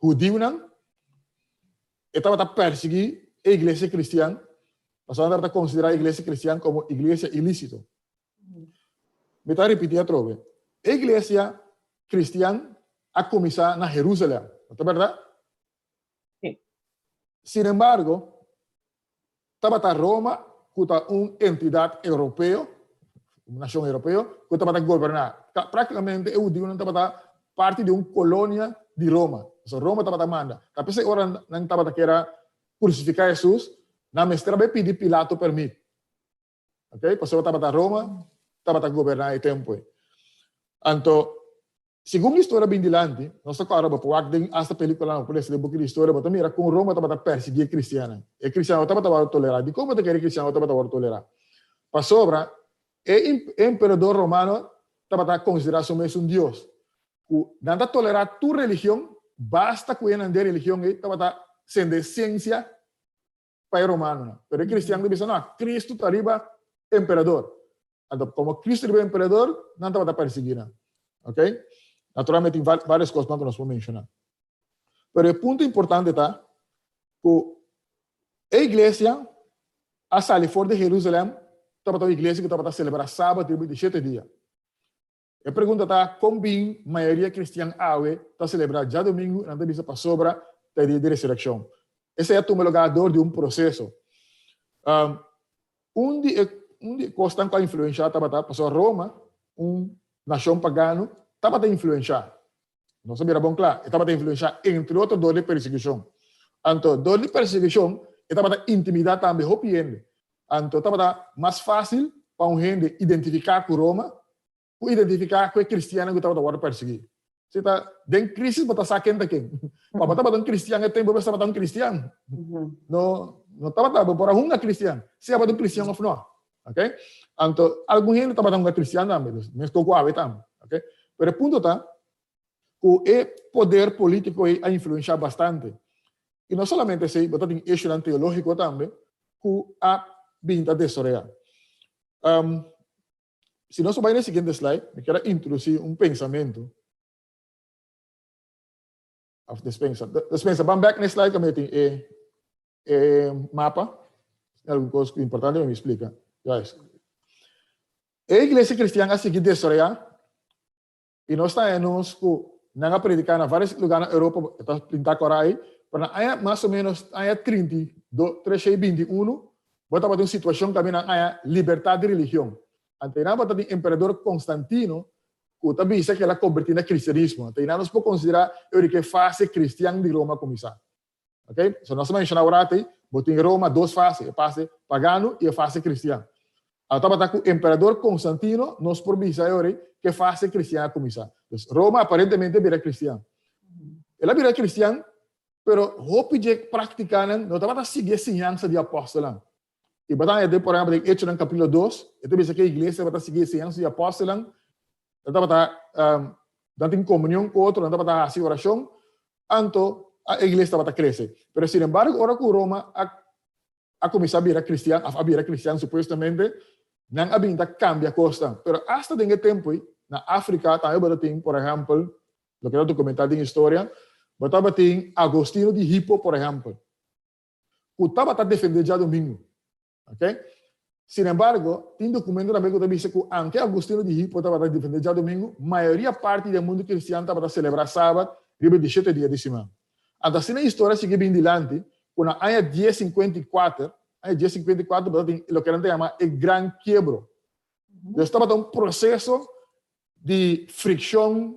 hudiunan, e tabata persiguí e iglesia kristian, pasobra nan tabata konsiderá e iglesia kristian komo iglesia ilísito. Mi ta ripití atrobe, e iglesia kristian a kuminsá na Herúsalèm, no ta bèrdat? Sí. Sin embargo, tabata Roma ku ta un entidat europeo, un nashon europeo, ku tabata goberná. Práktikamente e hudiunan tabata parti di un kolonia di Roma. Pasobra Roma tabata manda. Ta p'esei ora nan tabata kier a krusifiká Hesus, nan mester a bai pidi Pilato pèrmit. Ok, pasobra tabata Roma tabata goberná e tempu ei. Anto, segun historia bin dilanti, nos ta kòrda bo por wak den asta pelíkulanan, bo por lesa den buki di historia, bo ta mira kon Roma tabata persiguí e kristiannan. E kristiannan no tabata wòrdu tolerá. Dikon bo ta kere e kristiannan no tabata wòrdu tolerá? Pasobra e emperador romano tabata konsiderá su mes un dios. Ku nan ta tolerá tur religion, basta ku e nan den religion ei tabata sende siensia pa e romanonan. Pero e cristian ta bisa, no, Cristo ta riba emperador. Anto, como Cristo riba emperador, nan tabata persigui nan. Ok? Naturalmente tin varios cosnan cu nos por menciona. Pero e punto importante ta cu e iglesia a sali for di Jerusalem, tabata un iglesia cu tabata celebra sabat riba di shete dia. E pregunta ta, kon bin mayoria kristian awe ta selebrá djadumingu i nan ta bisa pasobra ta e dia di resurekshon? Esei a tuma lugá dor di un proseso. Un di e un di e kosnan ku a influenshá tabata pasobra Roma, un nashon pagano, tabata influenshá. Nos a mira bon kla, e tabata influenshá entre otro dor di persekushon. Anto, dor di persekushon e tabata intimidá tambe hopi hende. Anto tabata mas fásil pa un hende identifiká ku Roma ku identifiká ku e kristiannan ku tabata wòrdu persiguí. Si ta den krísis bo ta sa ken ta ken. Pa bo tabata un kristian e tempu bo tabata un kristian. No no tabata bo por a hunga kristian, sea bo ta un kristian òf no. Ok? Anto algun hende tabata hunga kristian tambe, dus meskos ku awe tambe. Ok? Pero e punto ta ku e poder polítiko ei a influenshá bastante. I no solamente esei, bo ta tin issuenan teológiko tambe ku a bin ta desaroyá. Si nos bai na e siguiente slide, mi kier a introdusí un pensamentu. Of despensa. Despensa, ban bek na e slide kaminda tin e e mapa. Algun kos ku importante pa mi splika. Juist. E iglesia kristian a sigui desaroyá i nos ta haña nos ku nan a prediká na vários lugá na Europa, e ta pintá kòrá ei, pero na aña mas o ménos aña 32, 321, bo tabatin un situashon kaminda nan haña libertat di religion. Anto einan bo ta tin emperador Constantino ku ta bisa ku el a kombertí na kristianismo. Anto einan nos por konsiderá e ora ku e fase kristian di Roma a kuminsá. Ok? So nos a menshoná ora ei, bo tin Roma dos fase, e fase pagano i e fase kristian. Anto tabata ku emperador Constantino nos por bisa e ora ei ku e fase kristian a kuminsá. Dus Roma aparentemente a bira kristian. El a bira kristian, pero hopi dje práktikanan no tabata sigui e siñansa di apòstelnan. I bo ta haña den, por ehèmpel, den Echonan kapítulo dos, e ta bisa ku e iglesia tabata sigui e siñansa di apòstelnan, nan tabata nan tin komunion ku otro, nan tabata hasi orashon, anto e iglesia tabata krese. Pero sinembargo, ora ku Roma a a kuminsá bira kristian, òf a bira kristian supuestamente, nan a bin ta kambia kosnan. Pero asta den e tempu ei, na Afrika tambe bo ta tin, por ehèmpel, loke ta dokumentá den historia, bo tabatin Agostino di Hippo, por ehèmpel, ku tabata defendé djadumingu. Ok? Sin embargo, tin documento tambe ku ta bisa ku anke Agustino di Hippo tabata defendé djadumingu, mayoria parti di e mundu kristian tabata selebrá sabat riba e dishete dia di siman. Anto asina e historia sigui bin dilanti ku na aña 1054, aña 1054 bo ta tin loke nan ta yama e Gran Kiebro. Dus tabata un proseso di frikshon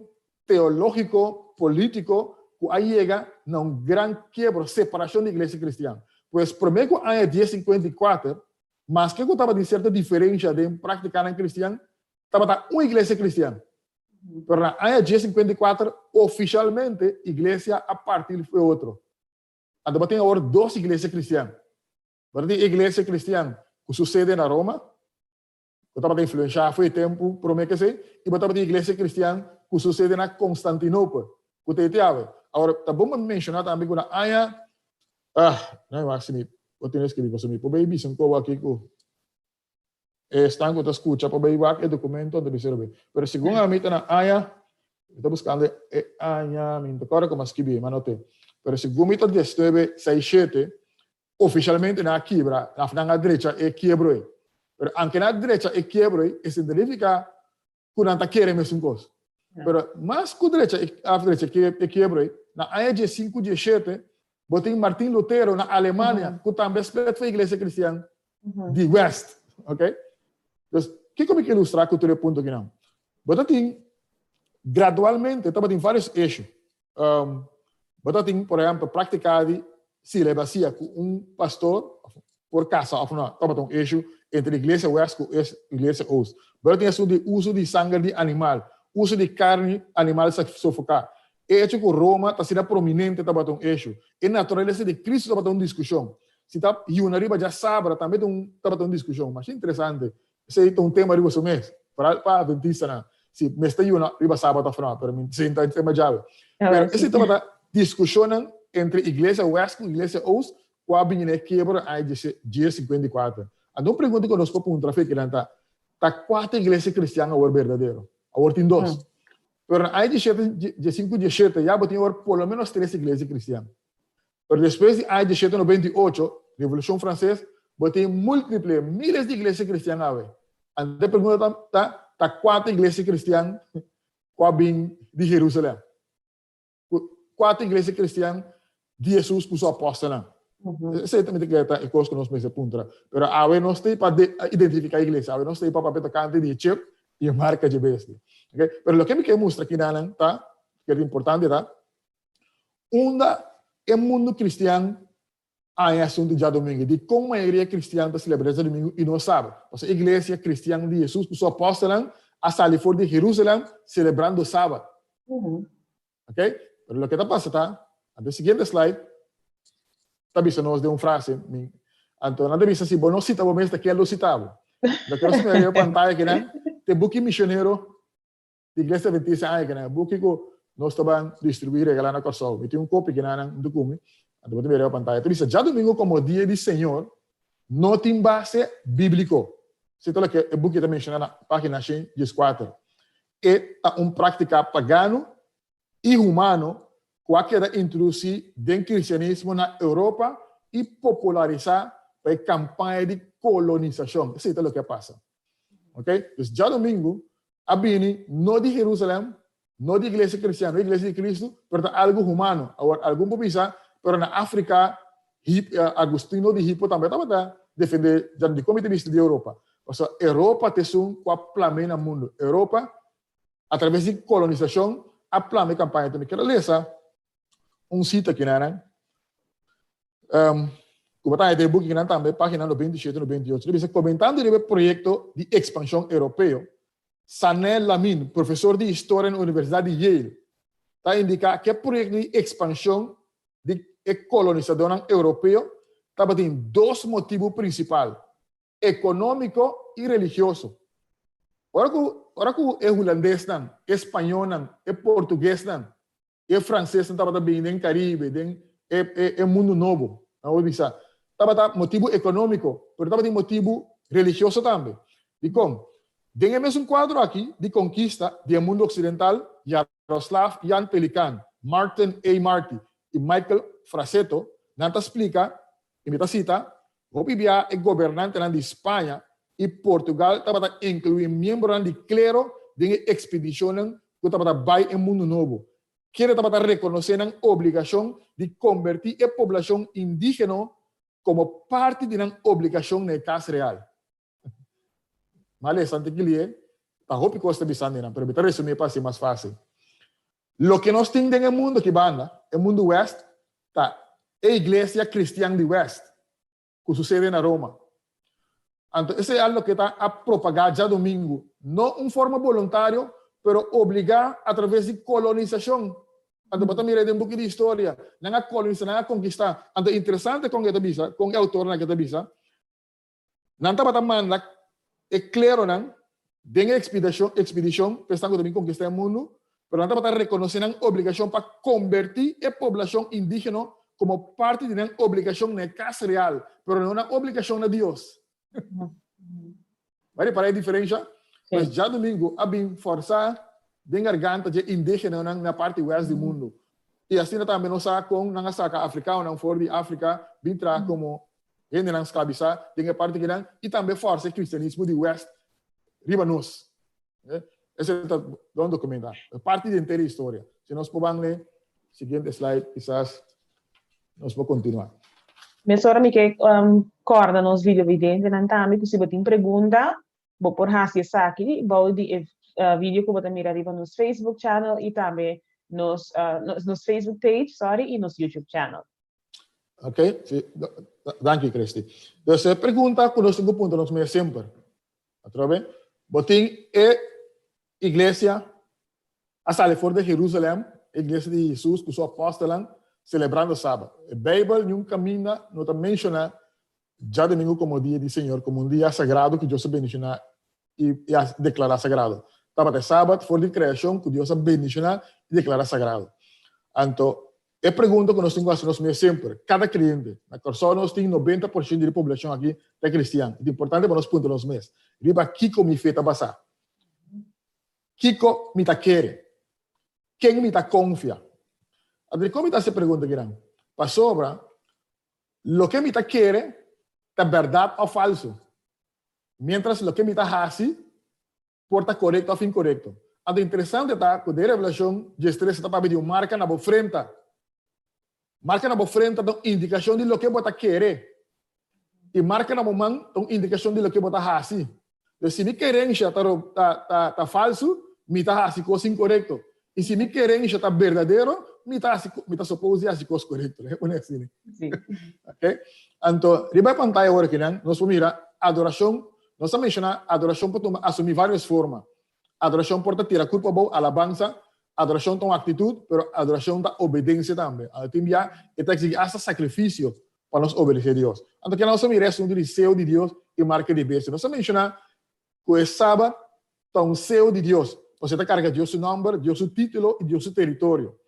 teológiko, polítiko ku a yega na un gran kiebro, separashon di iglesia kristian. Pues promé ku aña 1054, maske ku tabatin sierto diferensha den práktikanan kristian, tabata un iglesia kristian. Pero na aña 1054 ofishalmente iglesia a parti fu e otro. Anto bo tin awor dos iglesia kristian. Bo tin iglesia kristian ku su sede na Roma, Bo tabata influenshá for e tempu promé ku esei, i bo tabatin iglesia kristian ku su sede na Konstantinopel, ku ta e te awe. Awor, ta bon pa mi menshoná tambe ku na aña, ah, no mi wak si mi Bo tin escribi pasobra mi por bay bisa un kobo aki ku esnan ku ta skucha por bay wak e documento anto bisa riba. Pero segun ami ta na aña, mi ta buskando e aña, mi no ta kòrda komo a skibi, mi a not'é. Pero segun mi ta diesnuebe seis shete, ofishalmente nan a kibra, òf nan a drecha e kiebro ei. Pero anke nan a drecha e kiebro ei, esei no ta nifiká ku nan ta kere mesun kos. Pero mas ku drecha e af drecha e kiebro ei, na aña diesinku diesshete, bo tin Martin Lutero na Alemania ku tambe a split for iglesia kristian di West. Ok? Dus, kiko mi ke ilustrá ku tur e punto akinan? Bo ta tin gradualmente tabatin vários eshu. Bo ta tin, por ehèmpel, praktiká di silebasia ku un pastor por kasa òf no, tabata un eshu entre iglesia west ku iglesia oost. Bo ta tin esun di uso di sanger di animal, uso di karni animal sofoká. E echo ku Roma ta asina prominente tabata un eshu. E naturalesa di Kristu tabata un diskushon. Si ta yuna riba djasabra tambe tabata un diskushon. Masha interesante. Esei ta un tema riba su mes, foral pa adventistanan. Si mester yuna riba sabat of no, pero mi sinta e tema djawe. Pero esei tabata diskushonnan entre iglesia west ku iglesia oost ku a bini na e kiebro den aña 1054. Anto un pregunta ku nos por puntra fe kinan ta, ta kua ta iglesia kristian awor berdadero? Awor tin dos. Pero na aña 1517 ya bo tin awor por lo menos tres iglesia kristian. Pero despues di aña 1798, Revolucion Frances, bo tin multiple, miles di iglesia cristian awe. Anto e pregunta ta, ta, ta cua ta iglesia cristian cu a bin di Jerusalem? Cua ta iglesia cristian di Jesus cu su apostelnan? Esey tambe ta keda ta e cos cu nos mester puntra. Pero awe nos ta pa identifica iglesia, awe nos ta pa papia tocante di e chip y e marca dje bestia. Okay? Pero loke mi ke mustra kinanan ta, ke ta importante ta, Unda e mundu kristian haña asuntu djadumingu? Dikon mayoria kristian ta selebrá djadumingu i no sabat? Pasobra e iglesia kristian di Hesus ku su apòstelnan a sali for di Herúsalèm selebrando sabat. Oke? Pero loke ta pasa ta, anto e siguiente slide ta bisa nos den un frase, mi, anto nan ta bisa si bo no sita bo mes ta ken lo sita bo. Loke nos mira riba pantaya akinan ta e buki misionero Di Iglesia Adventista aña kina e buki ku nos ta ban distribuí regalá na Kòrsou. Mi tin un kopi kina nan huntu ku mi, anto bo ta mira riba pantaya. Ta bisa, Djadumingu komo dia di Señor no tin base bíbliko. Esei ta loke e buki ta menshoná na página 114. E ta un práktika pagano i humano ku a keda introdusí den kristianismo na Europa i popularisá pa e kampaña di kolonisashon. Esei ta loke a pasa. Ok? Dus djadumingu a bini no di Jerusalem, no di iglesia cristiano, no iglesia di Cristo, pero ta algo humano. Awor, algun por bisa, pero na Africa, Hip, Agustino di Hippo tambe tabata defende djadumingu. Dikon mi ta bisti di Europa? Pasobra Europa ta esun ku a plam'é na mundu. Europa, a traves di kolonisashon, a plama e kampaña. Enton mi kier a lesa un sita aki nan. Um, ku bo ta haña den e bukinan tambe, página 97 i 98. Ta bisa, Komentando riba e proyekto di ekspanshon europeo, Sané Lamin, profesor di historia na Universidat di Yale, ta indiká ku e proyekto di ekspanshon di e kolonisadónan europeo tabatin dos motibu prinsipal, ekonómiko i religioso. Ora ku ora ku e hulandesnan, e spañónan, e portuguesnan E francesnan tabata bini den Caribe, den e e e mundu nobo, nan por bisa. Tabata motibu economico, pero tabatin motibu religioso tambe. Dikon? Den e mesun cuadro aki di conkista di e mundu occidental, Jaroslav Jan Pelikan, Martin A. Marty i Michael Frassetto, nan ta splica, i mi ta cita, Hopi bia e gobernantenan di Spaña i Portugal tabata inkluí miembronan di klero den e ekspedishonnan ku tabata bai e Mundu Nobo, kende tabata rekonosé nan obligashon di kombertí e poblashon indígeno komo parti di nan obligashon na e kas real. M'a lesa antes ki lié, ta hopi kos ta bisa mi nan, pero mi ta resumí pa hasi mas fásil. Loke nos tin den e mundu aki banda, e mundu west, ta e iglesia kristian di west, ku su sede na Roma. Anto esei a loke ta a propagá djadumingu, no un forma boluntario, pero obligá a traves di kolonisashon. Anto bo ta mira den buki di historia, nan a kolonisá, nan a konkistá. Anto interesante kon e ta bisa, kon e outornan aki ta bisa, Nan tabata manda e kleronan den e ekspedishon pa esnan ku ta bin konkistá e mundu, pero nan tabata rekonosé nan obligashon pa kombertí e poblashon indígeno komo parti di nan obligashon na e kas real, pero no nan obligashon na Dios. Bo a ripará e diferensha? Pues djadumingu a bin fòrsá den garganta dje indígenanan na parti wèst di mundu. I asina tambe nos sa kon nan a saka afrikanonan for di Afrika bin traha komo hendenan sklabisá den e parti kinan i tambe fòrsa e kristianismo di wèst riba nos. Esei ta bon dokumentá. E parti di henter e historia. Si nos por ban n'e siguiente slide kisas nos por kontinuá. Mesora mi ke kòrda nos videovidentenan tambe ku si bo tin pregunta bo por hasi esaki bou di e video ku bo ta mira riba nos Facebook channel i tambe nos nos Facebook page sorry i nos YouTube channel. Ok, si, danki Christy. Dus e pregunta ku nos tin ku puntra nos mes semper, atrobe, bo tin e iglesia a sali for di Jerusalem, e iglesia di Hesus ku su apòstelnan, selebrando Sabat. E Beibel niun kaminda no ta menshoná djadumingu komo dia di Señor, komo un dia sagrado ku Dios a bendishoná i a deklará sagrado. Tabata e Sabat for di kreashon ku Dios a bendishoná i deklará sagrado. Anto, e pregunta ku nos tin ku hasi nos mes semper, kada kreyente, na Kòrsou nos tin 90 por shento di e poblashon aki ta kristian, i ta importante pa nos puntra nos mes, riba kiko mi fe ta basá? Kiko mi ta kere? Ken mi ta konfia? Anto, dikon mi ta hasi e pregunta akinan? Pasobra loke mi ta kere ta bèrdat òf falsu, miéntras loke mi ta hasi por ta korekto òf inkorekto. Anto interesante ta ku den Revelashon diestres ta papia di un marka na bo frenta. Marka na bo frenta ta un indikashon di loke bo ta kere. I marka na bo man ta un indikashon di loke bo ta hasi. Dus si mi kerensha ta ta ta falsu, mi ta hasi kos inkorekto. I si mi kerensha ta berdadero, mi ta hasi mi ta supos di hasi kos korekto. Lei pone asina. Sí. Ok. Anto, riba e pantaya awor akinan, nos por mira adorashon. Nos a menshoná adorashon por tuma asumí vários forma. Adorashon por ta tira kurpa abou, alabansa. Adorashon ta un aktitut, pero adorashon ta obedensia tambe. Anto tin bia e ta eksigí asta sakrifisio pa nos obedesé Dios. Anto kila nos a mira e asuntu di seo di Dios i marka di bestia. Nos a menshoná ku e Sabat ta un seo di Dios, pasobra e ta karga Dios su nòmber, Dios su título i Dios su teritorio.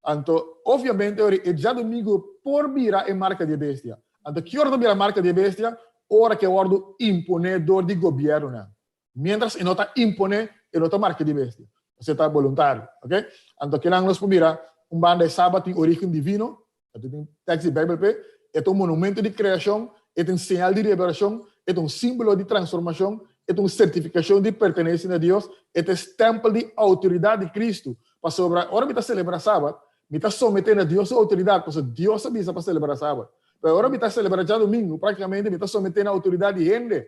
Anto, obviamente, ora e djadumingu por bira e marka di e bestia. Anto, ki ora ta bira marka di e bestia? Ora ku e wòrdu imponé dor di gobièrnunan. Miéntras e no ta imponé, e no ta marka di bestia. Pasobra e ta boluntario. Oke? Anto, kinan nos por mira, un banda e Sabat tin orígen divino, Anto tin tekst di Beibel p'e, e ta un monumento di kreashon, e ta un señal di liberashon, e ta un símbolo di transformashon, e ta un sertifikashon di pertenesia na Dios, e ta e stèmpel di outoridat di Kristu. Pasobra ora mi ta selebrá Sabat, mi ta someté na Dios su outoridat, pasobra Dios a bisa pa selebrá Sabat. Pero ora mi ta selebrá djadumingu, práktikamente mi ta someté na outoridat di hende.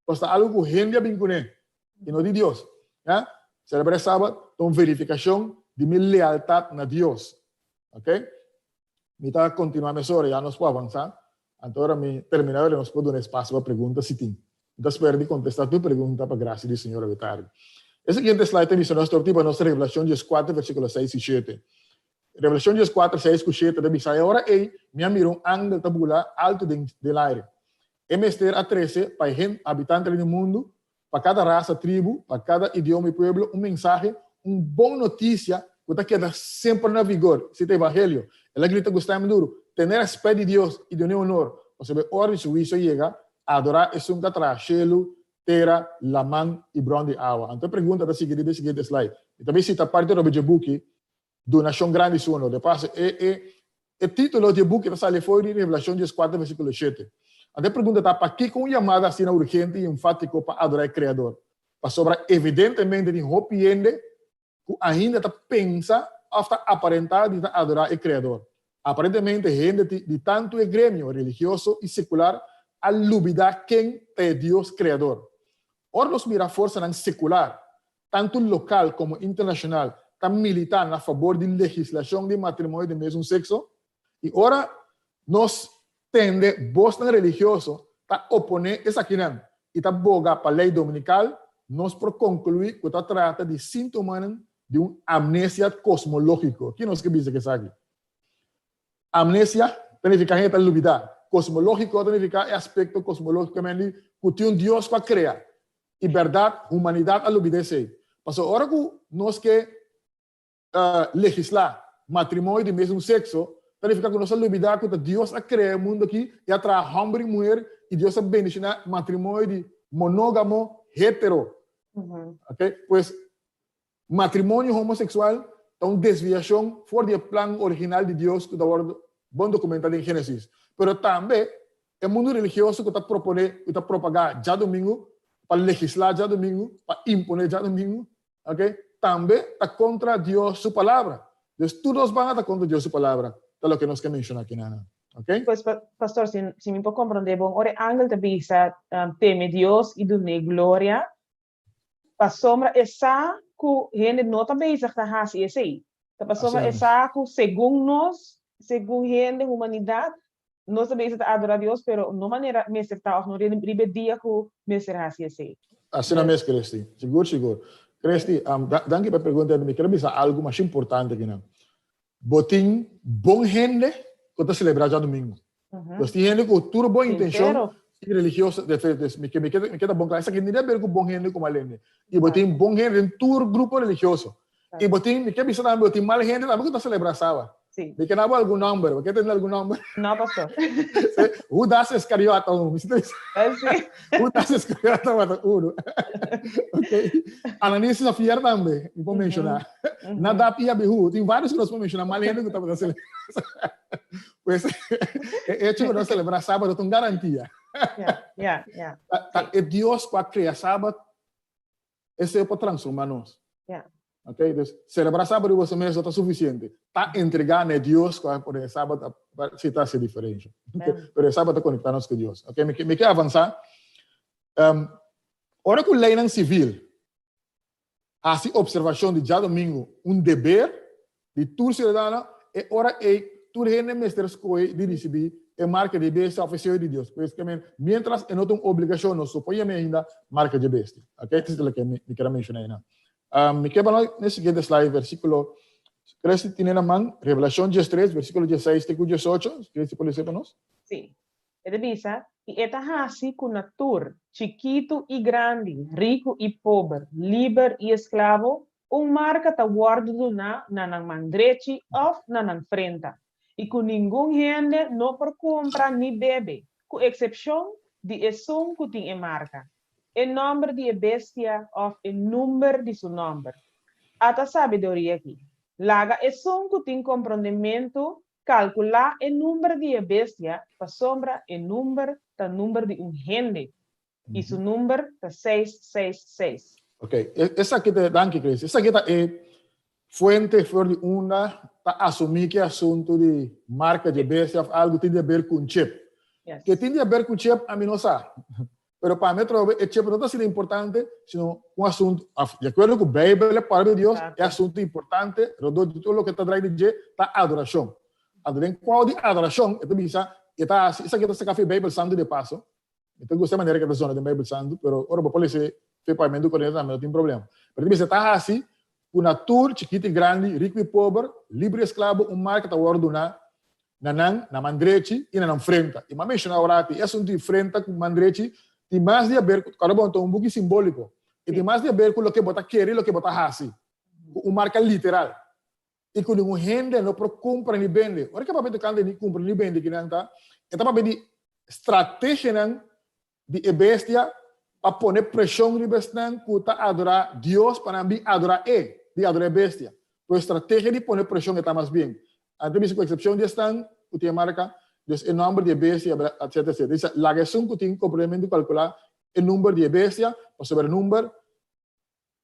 Pasobra ta algu ku hende a bin kuné, i no di Dios. Ya? Selebrá e Sabat ta un verifikashon di mi lealtat na Dios. Ok? Mi ta kontinuá mesora, ya nos por avansá. Anto ora mi terminá ora nos por duna espasio pa pregunta si tin. Mi ta spera di kontestá tur pregunta pa grasia di Señor awe tardi. E siguiente slide ta bisa nos tur pa nos Revelashon dieskuater versíkulo seis i shete. Revelashon dieskuater seis ku shete ta bisa, E ora ei mi a mira un angel ta bula altu den den laire. E mester a trese pa e hende habitantenan di mundu, pa kada rasa, tribu, pa kada idioma i pueblo, un mensahe, un bon notisia ku ta keda semper na vigor, esei ta evangelio. El a grita ku stèm duru, Tene rèspèt di Dios i dun'é onor, pasobra e ora di su huisio a yega, adorá esun ku a traha shelu, tera, laman i bron di awa. Anto e pregunta ta sigui riba e siguiente slide. Mi ta bin sita parti roba dje buki Donashon Grandi Su Honor. De paso, e e e título di e buki ta sali for di Revelashon dieskuater versíkulo shete. Anto e pregunta ta, Pakiko un yamada asina urgente i enfátiko pa adorá e Kreador? Pasobra evidentemente tin hopi hende ku ainda ta pensa òf ta aparentá di ta adorá e Kreador. Aparentemente hende di tantu e gremio religioso i sekular a lubidá ken ta e Dios Kreador. Ora nos mira forsanan sekular tantu lokal komo internashonal, ta militá na fabor di legislashon di matrimonio di mesun sekso, i ora nos tende bosnan religioso ta oponé esakinan i ta boga pa lei dominikal, nos por konkluí ku ta trata di síntomanan di un amnesia kosmológiko. Ki nos ke bisa ku esaki? Amnesia ta nifiká hende ta lubidá. Kosmológiko ta nifiká e aspekto kosmológikamente ku tin un Dios ku a krea I bèrdat, humanidat a lubida esei. Pasobra ora ku nos ke legislá matrimonio di mesun sekso, Ta nifiká ku nos a lubidá ku ta Dios a krea e mundu akí i a traha hòmber i muher i Dios a bendishoná matrimonio di monógamo hetero. Oké? Pues, matrimonio homoseksual ta un desviashon for di e plan original di Dios ku ta wòrdu bon dokumentá den Génesis. Pero tambe e mundu religioso ku ta proponé i ta propagá djadumingu pa legislá djadumingu, pa imponé djadumingu, Ok, tambe ta kontra Dios su palabra. Dus tur dos banda ta kontra Dios su palabra, ta loke nos ke menshoná aki nan. Ok? Pues, pastor, si, si mi por komprondé bon, ora e angel ta bisa, teme Dios i dun'é gloria, pasobra e sa ku hende no ta bezig ta hasi esei. Ta pasobra e sa ku segun nos, segun hende, humanidat, nos ta bezig ta adorá Dios, pero no manera mester ta òf no riba e dia ku mester hasi esei. Asina mes, Christy. Sigur, sigur. Christy, danki pa e pregunta. Mi kier bisa algu masha importante akinan. Bo tin bon hende ku ta selebrá djadumingu. Nos tin hende ku tur bon intenshon i religioso, de fe, dus mi ke mi ke ta bon kla, esaki no tin aber ku bon hende ku mal hende. I bo tin bon hende den tur grupo religioso. I bo tin, mi ke bisa tambe, bo tin mal hende tambe ku ta selebrá Saba. Mi ke na bo algun nòmber, bo ke tende algun nòmber? No, pastor. Judas Iscariot ta un, mi si ta bisa. Judas Iscariot tabata uno. Ok. Ananias i Safira tambe, mi por menshoná. Nadab i Abihu, tin vários ku nos por menshoná, mal hende ku tabata selebrá. Pues, e hecho ku nos selebrá Sábado ta un garantia. Ja, ja. Ta e Dios ku a krea Sábado, esei por transformá nos. Ok, dus selebrá Sábado riba su mes no ta sufisiente. Ta entregá na e Dios ku a pone e Sábado, si ta hasi diferensha. Pero e Sábado ta konektá nos ku Dios. Ok, mi ke avansá. Ora ku leinan sivil hasi opservashon di djadumingu un deber di tur siudadano, e ora ei tur hende mester skohe di risibí e marka di e bestia òf e seyo di Dios. Pues ke men, miéntras e no ta un obligashon, nos no por yam'é ainda marka di e bestia. Oke, esei ta loke mi kier a menshoná einan. Mi ke bai na e siguiente slide, versíkulo, Christy tene na man, Revelashon diestres, versíkulo diesseis te ku diesocho. Christy por lesa pa nos? Sí. E ta bisa, I e ta hasi ku na tur, chikitu i grandi, riku i pober, liber i esklabo, un marka ta wòrdu duná na nan man drechi òf na nan frenta, i ku ningun hende no por kumpra ni bebe, ku eksepshon di esun ku tin e marka, e nòmber di e bestia òf e number di su nòmber. Ata sabiduria aki, Laga esun ku tin komprondementu Kalkulá e number di e bestia pasobra e number ta number di un hende i su number ta 666. Ok, esaki ta, danki Chris, esaki ta e fuente for di unda ta asumí ku e asuntu di marka di e bestia òf algu tin di haber ku un chip. Ke tin di haber ku chip ami no sa. Pero pa mi atrobe e chip no ta asina importante, sino un asuntu, of di akuerdo ku Beibel, e Palabra di Dios, e asuntu importante rondó di tur loke ta drai di dje ta adorashon. Anto den kual di adorashon e ta bisa, e ta hasi, esaki ta saka for e Beibel Santu de paso. Mi ta gusta e manera ku e ta zona den Beibel Santu, pero ora bo por lesa fe papiamentu koreto tambe no tin problema. Pero e ta bisa e ta hasi ku na tur, chikito i grandi, riku i pober, libre i esklabo, un marka ta wòrdu duná na nan, na man drechi i na nan frenta. I m'a menshoná ora aki, e asuntu di frenta ku man drechi tin mas di haber ku, kòrda bon, ta un buki simbóliko. E tin mas di haber ku loke bo ta kere i loke bo ta hasi, ku un marka literal. I ku ningun hende no por kumpra ni bende. Ora ke papia tokante ni kumpra ni bende kinan ta, e ta papia di strategianan di e bestia pa pone preshon riba esnan ku ta adorá Dios pa nan bin adorá e, di adorá e bestia. Pues strategia di pone preshon e ta mas bien. Anto bisa ku eksepshon di esnan ku tin e marka, dus e nòmber di e bestia, etcetera, etcetera. Dice, laga esun ku tin komprendementu kalkulá e number di e bestia, pasobra e number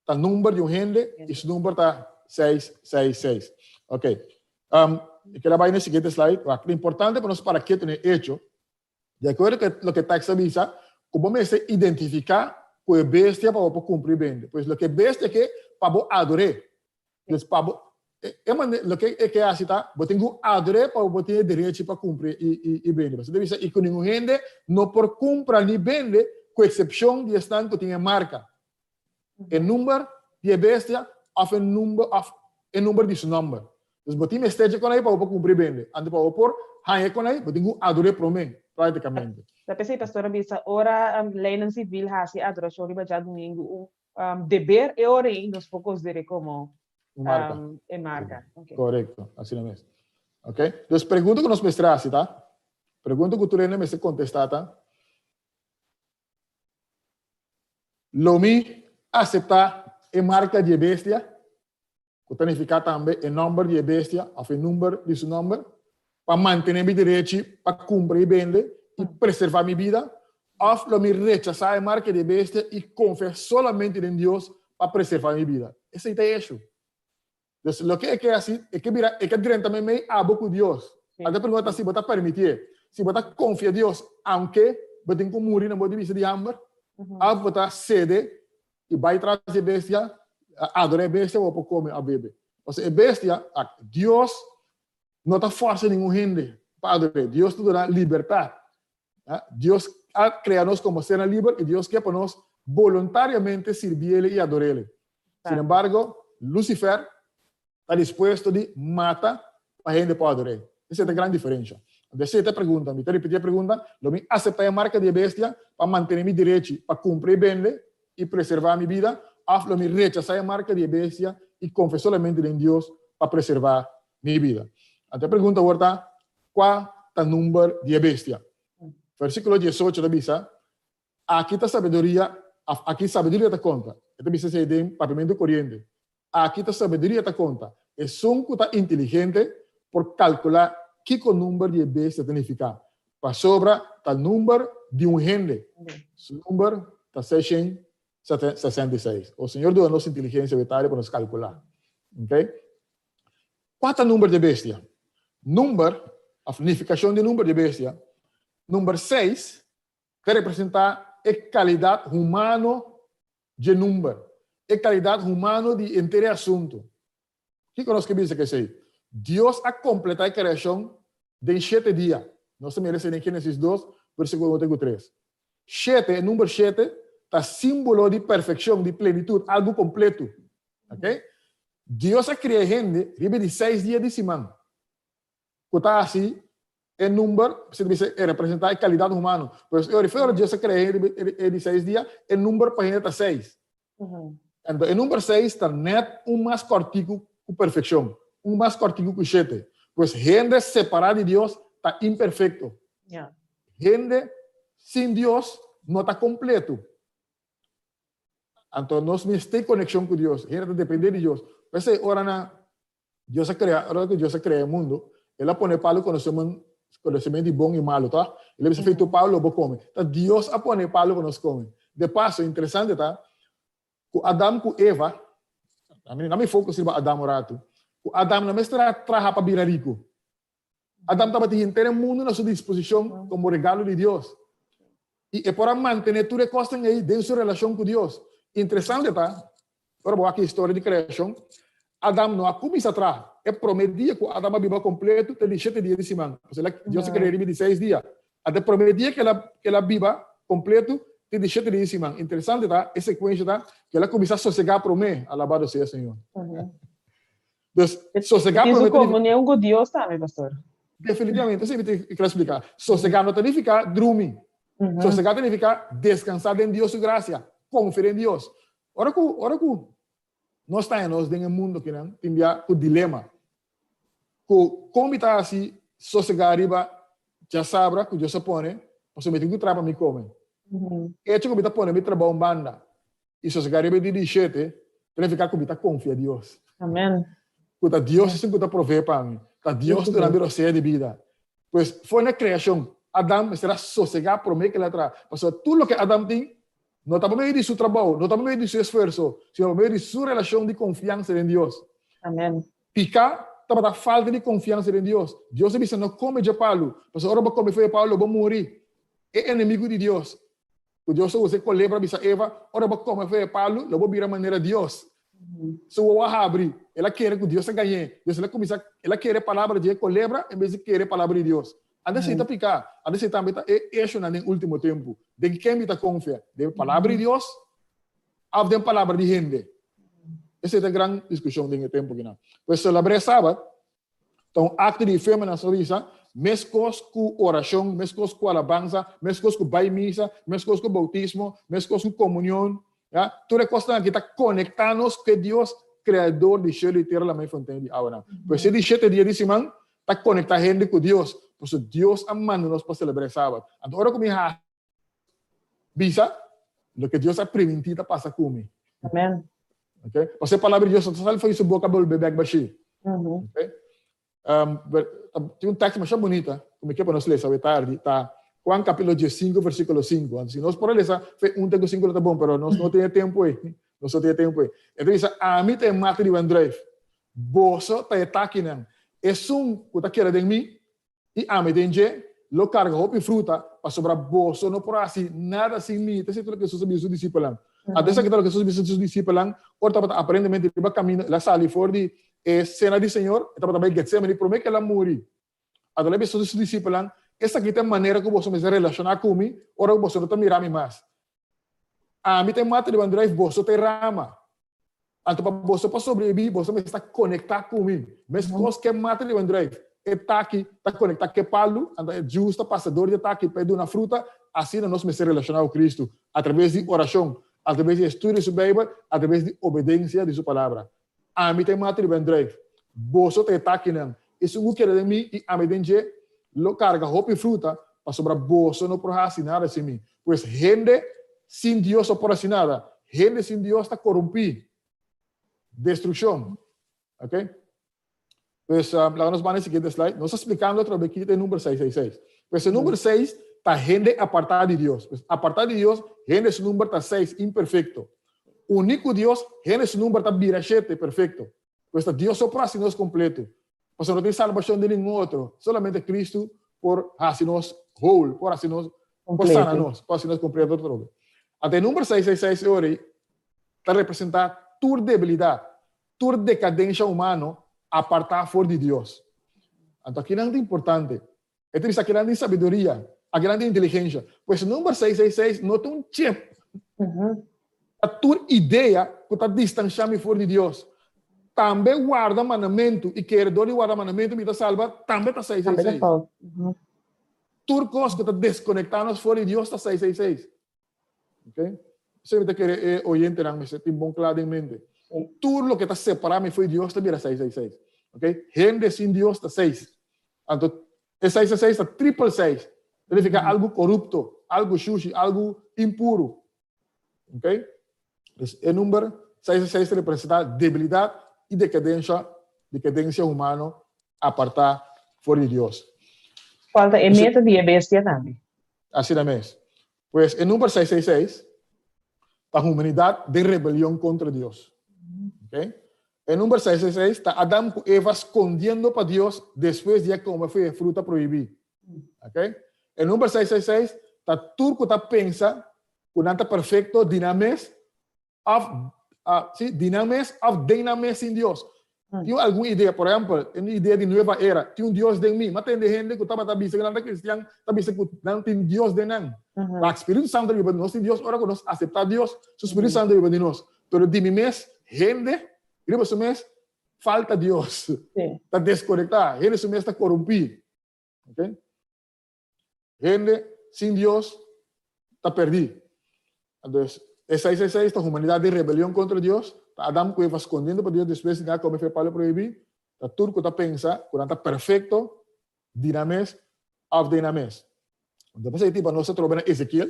ta number di un hende i su number ta 666. Ok. Um, mi keda bai na e siguiente slide. Wak, importante pa nos para ketu na e echo Di akuerdo ku loke e tekst ta bisa, ku bo mester identifiká ku e bestia pa bo por kumpra i bende. Pues loke e bestia ke pa bo ador'é. Dus pa bo, e manera, loke e ke hasi ta, bo tin ku ador'é pa bo por tin e derechi pa kumpra i bende. Pasobra e ta bisa, i ku ningun hende no por kumpra ni bende ku eksepshon di esnan ku tin e marka, e number di e bestia òf e number òf e number di su nòmber. Dus bo tin mester dje konai pa bo por kumpra i bende. Anto pa bo por haña e konai, bo tin ku ador'é promé, práktikamente. Ta p'esei pastor a bisa, ora leinan sivil hasi adorashon riba djadumingu un deber, e ora ei nos por konsider'é komo Un marka. e marka. Korekto, asina mes. Ok? Dus pregunta ku nos mester hasi ta, pregunta ku tur hende mester kontestá ta, Lo mi aseptá e marka di e bestia, ku ta nifiká tambe e nòmber di e bestia òf e number di su nòmber, pa mantené mi derechi pa kumpra i bende i preservá mi bida, òf lo mi rechasá e marka di e bestia i konfia solamente den Dios pa preservá mi bida? Esei ta e eshu. Dus loke e ke hasi, e ke bira, e ke drenta meimei abo ku Dios. Anto e pregunta ta si bo ta permitié, si bo ta konfia Dios aunke bo tin ku muri na bo di bisa di hamber, òf bo ta sede i bai tras di e bestia, adorá e bestia bo por kome òf bebe. Pasobra e bestia, Dios no ta fòrsa ningun hende pa ador'é. Dios ta duna libertat. Dios a krea nos komo sernan liber i Dios ke pa nos boluntariamente sirbié i ador'é. Sin embargo, Lucifer ta dispuesto di mata pa hende por ador'é. Esei ta e gran diferensha. Anto esei ta e pregunta. Mi ta ripití e pregunta, Lo mi aseptá e marka di e bestia pa mantené mi derechi pa kumpra i bende i preservá mi bida, òf lo mi rechasá e marka di e bestia i konfia solamente den Dios pa preservá mi bida? Anto e pregunta awor ta, Kua ta number di e bestia? Versíkulo diesocho ta bisa, Aki ta sabiduria, òf aki sabiduria ta konta. E ta bisa esei den papiamentu koriente. Aki ta sabiduria ta konta. Esun ku ta inteligente por kalkulá kiko number di e bestia ta nifiká, pasobra ta number di un hende. Su number ta 666. O Señor duna nos inteligensia wetario pa nos kalkulá. Okay? Kua ta number di e bestia? Number, òf nifikashon di number di e bestia, number seis ta representá e kalidat humano dje number, e kalidat humano di henter e asuntu. Kiko nos ke bisa ku esei? Dios a kompletá e kreashon den shete dia. Nos ta mira esei den Génesis dos, versíkulo un te ku tres. Shete, e number shete, ta símbolo di perfekshon, di plenitut, algu kompletu. Oké? Dios a krea hende riba e di seis dia di siman, ku ta hasi e number, si ta bisa, e representá e kalidat humano. Pues e ora ora Dios a krea hende riba e di seis dia, e number pa hende ta seis. Anto e number seis ta nèt un mas kòrtiku ku perfekshon, un mas kòrtiku ku shete. Pues hende separá di Dios ta imperfekto. Hende sin Dios no ta kompletu. Anto nos mester konekshon ku Dios. Hende ta dependé di Dios. P'esei ora na Dios a krea, ora ku Dios a krea e mundu, El a pone palu konosementu di bon i malu, tòg? El a bisa, Fei tur palu lo bo kome. Ta Dios a pone palu pa nos kome. De paso, interesante ta ku Adam ku Eva, na mi focus riba Adam un ratu, ku Adam no mester a traha pa bira riku. Adam tabatin henter e mundu na su disposishon komo regalo di Dios. I e por a mantené tur e kosnan ei den su relashon ku Dios. Interesante ta, ora bo wak e historia di kreashon, Adam no a kuminsá traha. E promé dia ku Adam a biba kompletu ta di shete dia di siman. Pasobra Dios a krea riba di seis dia. Anto e promé dia ku el a biba kompletu ta di shete dia di siman. Interesante ta, e sekuensha ta ku el a kuminsá sosegá promé. Alabado sea Señor. Dus, sosegá promé ta nifiká. Tin su komunion ku Dios tambe, pastor. Definitivamente, esei mi ta kere splika. Sosegá no ta nifiká drumi. Sosegá ta nifiká deskansá den Dios su grasia, konfia den Dios. Ora ku, ora ku nos ta haña nos den e mundu akinan, tin bia ku dilema, ku kon mi ta hasi sosegá riba djasabra ku Dios a pone, pasobra mi tin ku traha pa mi kome. Echo ku mi ta pone mi trabou un banda, I sosegá riba e dia di shete ta nifiká ku mi ta konfia Dios. Amen. Ku ta Dios esun ku ta provee pa mi. Ta Dios ta duna mi rosea di bida. Pues, for na kreashon, Adam mester a sosegá promé ku el a traha. Pasobra tur loke Adam tin no ta pa medio di su trabou, no ta pa medio di su esfuerso, sino pa medio di su relashon di konfiansa den Dios. Amen. Piká tabata falta di konfiansa den Dios. Dios a bisa, No kome dje palu, pasobra ora bo kome for e palu lo bo muri. E enemigu di Dios Ku Dios a usa e kolebra bisa Eva, Ora bo kome for e palu, lo bo bira manera Dios. Su wowo a habri. El a kere ku Dios a gañ'é. Dus el a kuminsá, el a kere e palabra di e kolebra en bes di kere e palabra di Dios. Ante esei ta piká. Ante esei tambe ta e eshonan den último tempu. Den ken mi ta konfia? Den e palabra di Dios òf den palabra di hende? Esei ta e gran diskushon den e tempu akinan. Pues selebrá e Sabat Ta un akto di fe, mi nan bisa, meskos ku orashon, meskos ku alabansa, meskos ku bai misa, meskos ku boutismo, meskos ku komunion, ya. Tur e kosnan aki ta konektá nos ku e Dios kreador di shelu i tera, lama i fontein di awanan. Pues e di shete dia di siman. Ta konektá hende ku Dios, pasobra Dios a manda nos pa selebrá e Sabat. Anto ora ku mi hasi bisa, loke Dios a primintí ta pasa ku mi. Amen. Okay? Pasobra e palabra di Dios no ta sali for di su boka bolbe bèk bashí. Okay? Tin un teksto masha bunita ku mi ke pa nos lesa awe tardi, ta Juan kapítulo diesinku versíkulo sinku. Anto si nos por a lesa fe un te ku sinku lo ta bon, pero nos no tin e tempu ei. Nos no tin e tempu ei. E ta bisa, Ami ta e mata di wendruif, boso ta e takinan. Esun ku ta keda den mi i ami den dje, lo karga hopi fruta, pasobra boso no por hasi nada sin mi. Ta esei loke Hesus a bisa su disipelnan. Anto esaki ta loke Hesus a bisa su disipelnan ora tabata aparentemente riba kaminda, el a sali for di e sena di Señor, e tabata bai Getsemani promé ku el a muri. Anto el a bisa su disipelnan, Esaki ta e manera ku boso mester relashoná ku mi ora ku boso no ta mira mi mas. Ami ta e mata di bandruif, boso ta e rama. Anto pa boso por sobrebibí, boso mester ta konektá ku mi. Meskos ku e mata di bandruif, e taki ta konektá ku e palu, anto e jus ta pasa dor di e taki pa e duna fruta, asina nos mester relashoná ku Kristu, atraves di orashon, atraves di estudio di su Beibel, atraves di obedensia di su Palabra. Ami ta e mata di bandruif, boso ta e takinan. Esun ku keda den mi i ami den dje lo karga hopi fruta, pasobra boso no por hasi nada sin mi. Pues hende sin Dios no por hasi nada. Hende sin Dios ta korumpí. Destrukshon. Ok? Pues laga nos ban e siguiente slide. Nos ta splikando atrobe ki ta e number 666. Pues e number 6 ta hende apartá di Dios. Pues apartá di Dios, hende su number ta 6, imperfekto. Uní ku Dios, hende su number ta bira shete, perfekto. Pues ta Dios so por hasi nos kompleto. Pasobra no tin salbashon den ningun otro. Solamente Kristu por hasi nos whole, por hasi nos, por sana nos, por hasi nos kompleto atrobe. Anto e number 666 e ora ei ta representá tur debilidat, tur dekadensha humano apartá for di Dios. Anto akinan ta importante. E ta bisa akinan tin sabiduria, akinan tin inteligensha. Pues e number 666 no ta un chip. Ta tur idea ku ta distansha mi for di Dios. Tambe warda mandamentu i kere dor di warda mandamentu mi ta salba, tambe ta 666. Tur kos ku ta deskonektá nos for di Dios ta 666. Ok? Esei mi ta kere e oyentenan mester tin bon kla den mente. Tur loke ta separá mi fo'i Dios ta bira 666. Ok? Hende sin Dios ta seis. Anto e 666 ta tripel seis. Ta nifiká algu korupto, algu shushi, algu impuru. Ok? Dus e number 666 ta representá debilidat i dekadensha, dekadensia humano apartá for di Dios. Kual ta e meta di e bestia tambe? Asina mes. Pues e number 666 ta humanidad den rebelion contra Dios. Okay? E number 666 ta Adam cu Eva scondiendo pa Dios despues di a come fu e fruta prohibi. Okay? E number 666 ta tur cu ta pensa cu nan ta perfecto di nan mes Of, uh, sí, di nan mes of den nan mes sin Dios. Tin algun idea, por ehempel, un idea di nueva era, tin un Dios den mi. Ma tende hende ku tabata bisa ku nan ta cristian, ta bisa ku nan tin Dios den nan. Ma Spiritu Santo riba di nos tin Dios ora ku nos aseptá Dios, su Spiritu Santo riba di nos. Pero di mi mes, hende riba su mes falta Dios. Ta deskonektá, hende su mes ta korumpí. Okay? Hende sin Dios ta perdí. Entonces, e 666 ta humanidad den rebelion contra Dios, ta Adam cu Eva scondiendo pa Dios despues di nan a come fe palo prohibí, ta tur cu ta pensa cu nan ta perfecto di nan mes of den nan mes. Entonces, p'esei tipo nos ta troba na Ezekiel,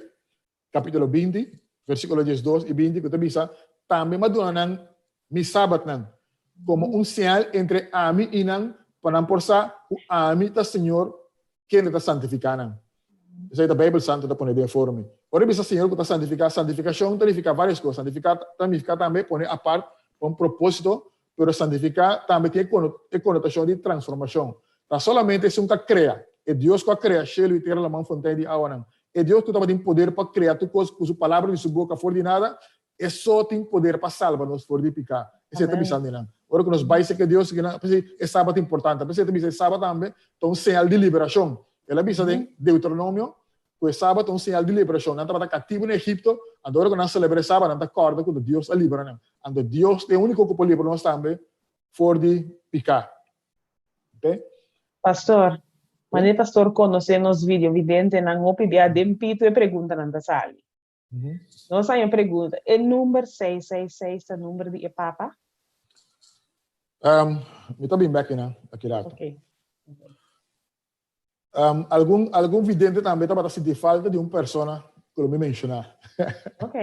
capítulo 20, versículo 12 y 20, cu ta bisa, Tambe m'a duna nan mi sabatnan, como un señal entre ami y nan, pa nan por sa cu ami ta Señor kende ta santificá nan. Esei ta Bijbel Santo ta pone den forma. Ora e bisa Señor cu ta santificá, santificacion ta nificá varios cos. Santificá ta nificá tambe pone apart pa un propósito, pero santificá tambe tin e conotacion di transformacion. Ta solamente esun cu a crea, e Dios cu a crea shelu y tera, laman, fontein di awanan, E Dios ku tabatin poder pa krea tur kos ku su palabra di su boka for di nada, e so tin poder pa salba nos for di piká. Esei ta bisa nan. Ora ku nos bai serka Dios, p'esei e Sabat ta importante. P'esei ta bisa e Sabat tambe ta un señal di liberashon. El a bisa den Deuteronomio ku e Sabat ta un señal di liberashon. Nan tabata katibu na Egipto, anto ora ku nan selebrá e Sabat, nan ta kòrda ku ta Dios a libra nan. Anto Dios ta e úniko ku por libra nos tambe for di piká. Ok. Pastor, Manera pastor conoce nos videovidentenan hopi bia den pito e preguntanan ta sali. Nos haña pregunta, e number 666 ta number di e papa? Um, mi ta bin bek na aki rato. Ok. Um, algun, algun vidente tambe tabata sinti falta di un persona ku lo mi menshoná. Ok.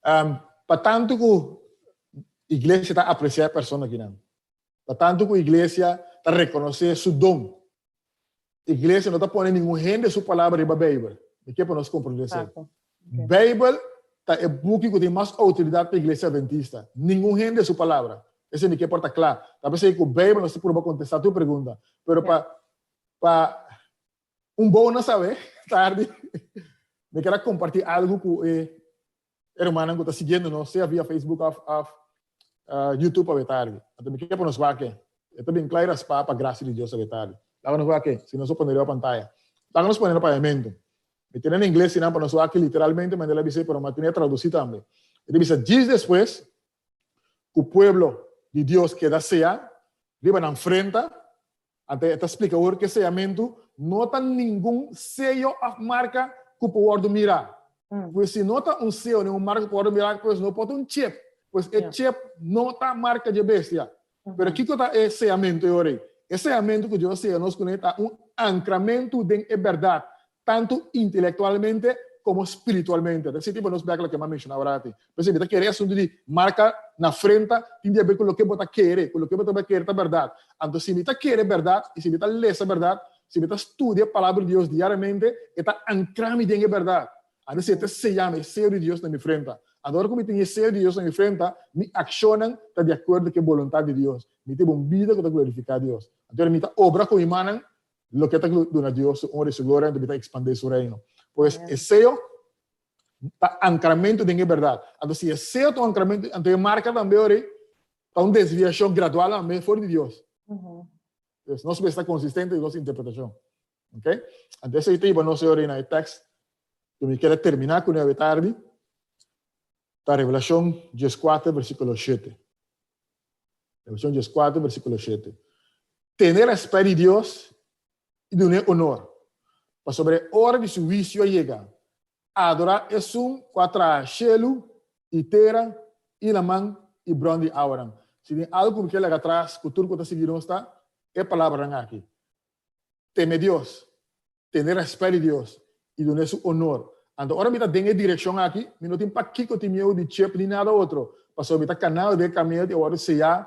Um, pa tantu ku iglesia ta apresiá e persona akinan. Pa tantu ku iglesia ta rekonosé su don. Iglesia no ta pone ningun hende su palabra riba Beibel. Mi ke pa nos komprendé esei. Beibel ta e buki ku tin mas outoridat pa Iglesia Adventista. Ningun hende su palabra. Esei mi ke por ta kla. Ta p'esei ku Beibel nos ta purba kontestá tur pregunta. Pero pa pa un bonus awe tardi mi ker a kompartí algu ku e hermannan ku ta siguiendo nos sea via Facebook òf òf YouTube awe tardi. Anto mi ke pa nos wak e. E ta bin kla i raspá pa grasia di Dios awe tardi. Laga nos wak e, si nos por pone riba pantaya. Laga nos pone na papiamentu. Mi tene na ingles sinan pa nos wak literalmente manera el a bis'é, pero mi a tene a tradusí tambe. E ta bisa, Djis despues ku pueblo di Dios keda seá riba nan frenta, anto e ta splika awor ku e seamentu no ta ningun seyo òf marka ku por wòrdu mirá. Pues si no ta un seyo ni un marka ku por wòrdu mirá, pues no por ta un chip. Pues e chip no ta marka dje bestia. Pero kiko ta e seyamentu e ora ei? E seyamentu ku Dios a seya nos kuné ta un ankramentu den e bèrdat, tantu intelektualmente komo spiritualmente. Ta sinti pa nos bèk loke mi a menshoná ora aki. P'esei mi ta kere e asuntu di marka na frenta tin di haber ku loke bo ta kere, ku loke bo ta kere ta bèrdat. Anto si mi ta kere bèrdat i si mi ta lesa bèrdat, si mi ta studia e Palabra di Dios diariamente, e ta ankrá mi den e bèrdat. Anto si e ta seya mi, e seyo di Dios na mi frenta. Anto ora ku mi tin e seyo di Dios na mi frenta, mi akshonnan ta di akuerdo ku e boluntat di Dios. Mi tin un bida ku ta glorifiká Dios. Anto ora mi ta obra ku mi mannan loke ta duna Dios su onra i su gloria, anto mi ta ekspandé su reino. Pues e seyo ta ankramentu den e bèrdat. Anto si e seyo ta un ankramentu, anto e marka tambe ora ei ta un desviashon gradual tambe for di Dios. Pues nos mester ta konsistente den nos interpretashon. Ok? Anto esei ta hiba nos e na e tekst ku mi kier a terminá kuné awe tardi, ta Revelashon dieskuater versíkulo shete. Revelashon dieskuater versíkulo shete. Tene rèspèt di Dios i dun'é onor, pasobra e ora di su huisio a yega. Adorá esun ku a traha shelu i tera i laman i bron di awanan. Si tin algu ku mi kier laga atras ku tur ku ta sigui nos ta e palabranan aki. Teme Dios, tene rèspèt di Dios i dun'é su onor. Anto ora mi ta den e direkshon aki, mi no tin pakiko tin miedu di chip ni nada otro, pasobra mi ta kanado den e kaminda di a wòrdu seyá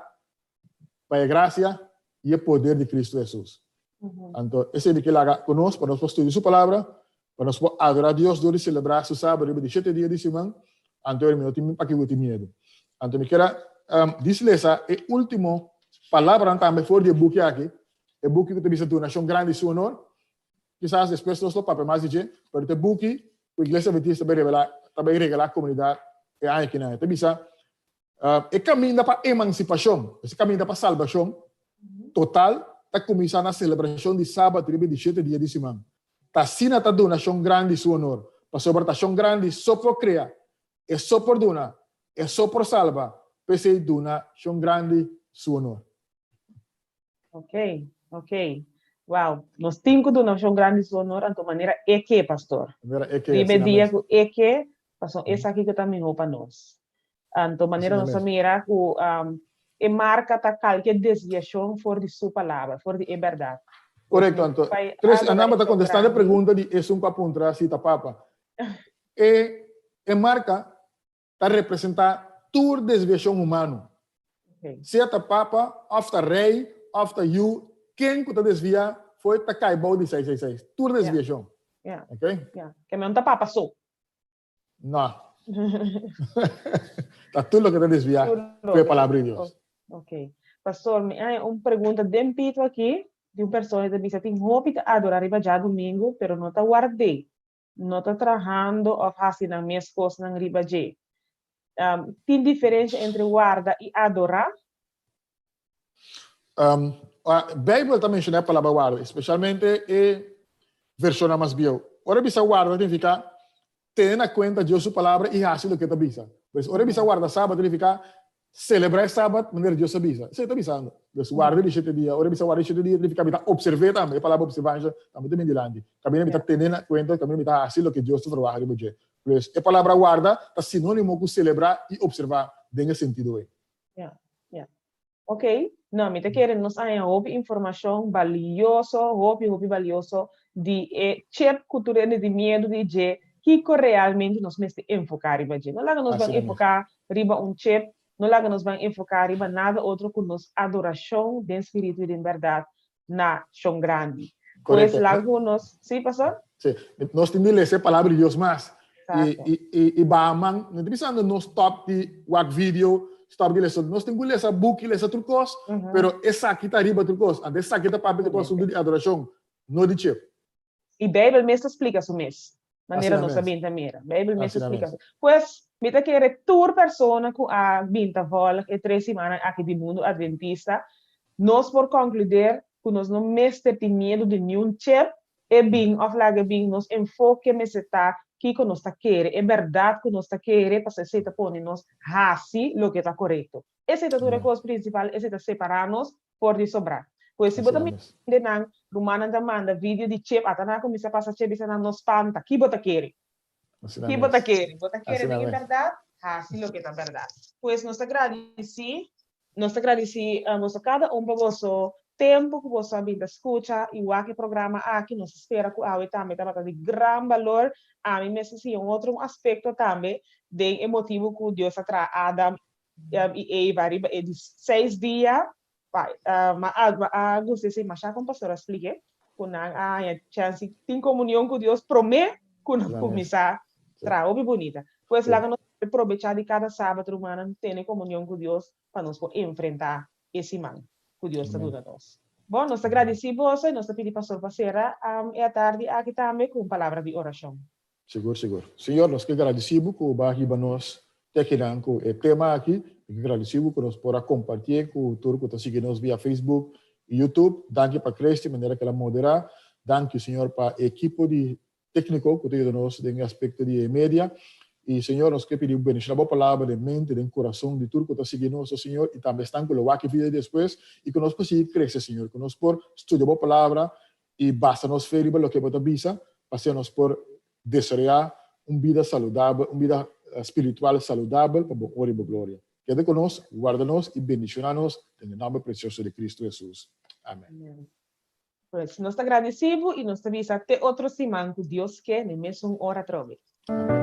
pa e grasia i e poder di Kristu Hesus. Anto esei mi ke laga ku nos pa nos por studia su palabra, pa nos por adorá Dios dor di selebrá su sabat riba di shete dia di siman, anto mi no tin pakiko tin miedu. Anto mi kier a dis lesa e último palabranan tambe for di e buki aki, E buki ku ta bisa Donashon Grandi Su Honor, kisas despues nos lo papia mas di dje, pero ta e buki ku Iglesia Adventista ta bai revelá, ta bai regalá komunidat e aña akinan. E ta bisa, E kaminda pa emansipashon, e kaminda pa salbashon total ta kuminsá na selebrashon di Sabat riba e di shete dia di siman. Ta asina ta duna Shon Grandi su honor, pasobra ta Shon Grandi so por krea, e so por duna, e so por salba, p'esei duna Shon Grandi su honor. Ok, ok. Wow, nos tin ku duna un grandi su honor anto manera e ke, pastor. Manera e ke, Riba e asina dia mes. ku e ke, pasobra esaki ku ta mihó pa nos. Anto manera Asina nos a mes. mira ku e marka ta kalke desviashon for di su palabra, for di e bèrdat. Korekto, anto Bai Tres, adorá Anamba ta e kontestando e grandi. pregunta di esun ku a puntra si ta papa. E e marka ta representá tur desviashon humano. Sea ta papa, òf ta rei, òf ta yu, ken ku ta desviá foi ta kai bou di 666. Tur desviashon. Ok? Ke men no ta papa so. No. Ta tur loke ta desviá for e Palabra di Dios. Ok. Pastor, mi haña un pregunta den pito aki di un persona i ta bisa tin hopi ta adorá riba djadumingu pero no ta ward'é. no ta trahando of hasi nan mes kosnan riba dje. Tin diferensha entre warda i adorá? Beibel ta menshoná e palabra warda, espesialmente e vershonnan mas bieu. Ora e bisa warda ta nifiká tene na kuenta Dios su palabra i hasi loke e ta bisa. Pues ora e bisa warda sabat ta nifiká Selebrá e Sabat manera Dios a bisa. Esei ta bisando. Dus warda di shete dia. Ora e bisa warda di shete dia, significa mi ta observ'é tambe. E palabra observansha tambe ta bin dilanti. Kaminda mi ta tene na kuenta, kaminda mi ta hasi loke Dios ta verwaga riba dje. Dus e palabra warda ta sinónimo ku selebrá i observá den e sentido ei. Ya, ya. Ok. No, mi ta kere nos a haña hopi informashon balioso, hopi hopi balioso di e chip ku tur hende tin miedu di dje, kiko realmente nos mester enfoká riba dje. No laga nos ban enfoká riba un chip, no laga nos ban enfoká riba nada otro ku nos adorashon den spiritu i den bèrdat na Shon Grandi. Pues laga ku nos, sí pastor? Sí, nos tin di lesa e palabra di Dios mas. I, i, i, i baha man, no ta bisando no stop di wak video, stop di lesa. Nos tin ku lesa buki, lesa tur kos, pero esaki ta riba tur kos. Anto esaki ta papia ku asuntu di adorashon, no di chip. I Beibel mes ta splika su mes, manera nos a bin ta mira. Beibel mes ta splika su. Pues, mi ta kere tur persona ku a bin ta vòlg e tres simannan aki di Mundu Adventista, nos por konkluder ku nos no mester tin miedu di niun chep, e bin òf laga e bin, nos enfoke mester ta kiko nos ta kere, e bèrdat ku nos ta kere, pasobra esei ta pone nos hasi loke ta korekto. Esei ta tur e kos prinsipal, esei ta separá nos for di sobrá. Pues si bo ta mira hende nan, rumannan ta manda video di chep, ata nan a kuminsá pasa chep bisa nan no spanta, ki bo ta kere? Ki bo ta kere? Bo ta kere den e bèrdat? Hasi loke ta bèrdat. Pues nos ta gradisí, nos ta gradisí boso kada un pa boso tempu ku boso a bin ta skucha i wak e programa aki. Nos ta spera ku awe tambe tabata di gran balor. Ami mes a siña un otro aspekto tambe den e motibu ku Dios a traha Adam i Eva riba e di seis dia. Pa, ma a gusta esei masha kon pastor a splik'é, ku nan a haña chèns di tin komunion ku Dios promé ku nan kuminsá traha. Hopi bunita. Pues laga nos probechá di kada sabat, rumannan, tene komunion ku Dios pa nos por enfrentá e siman ku Dios ta duna nos. Bon, nos ta gradisí boso i nos ta pidi pastor pa sera e atardi aki tambe ku un palabra di orashon. Sigur, sigur. Señor, nos ke gradisí Bo ku Bo a hiba nos te akinan ku e tema aki. Mi ke gradisí Bo ku nos por a kompartié ku tur ku ta sigui nos via Facebook i YouTube. Danki pa Christy manera ku el a moderá. Danki, Señor, pa e ekipo di tékniko ku ta yuda nos den e aspekto di e media. I, Señor, nos ke pidi Bo bendishoná Bo palabra den mente, den kurason di tur ku ta sigui nos, o Señor, i tambe esnan ku lo wak e video despues, i ku nos por sigui krese, Señor, ku nos por studia Bo palabra i basa nos fe riba loke bo ta bisa, pa asina nos por desaroyá un bida saludabel, un bida spiritual saludabel pa bo honra i bo gloria. Keda ku nos, warda nos i bendishoná nos den e nòmber presioso di Kristu Hesus. Amèn. Pues, nos ta gradisí bo i nos ta bisa te otro siman ku Dios ke, n'e mesun ora atrobe. Amèn.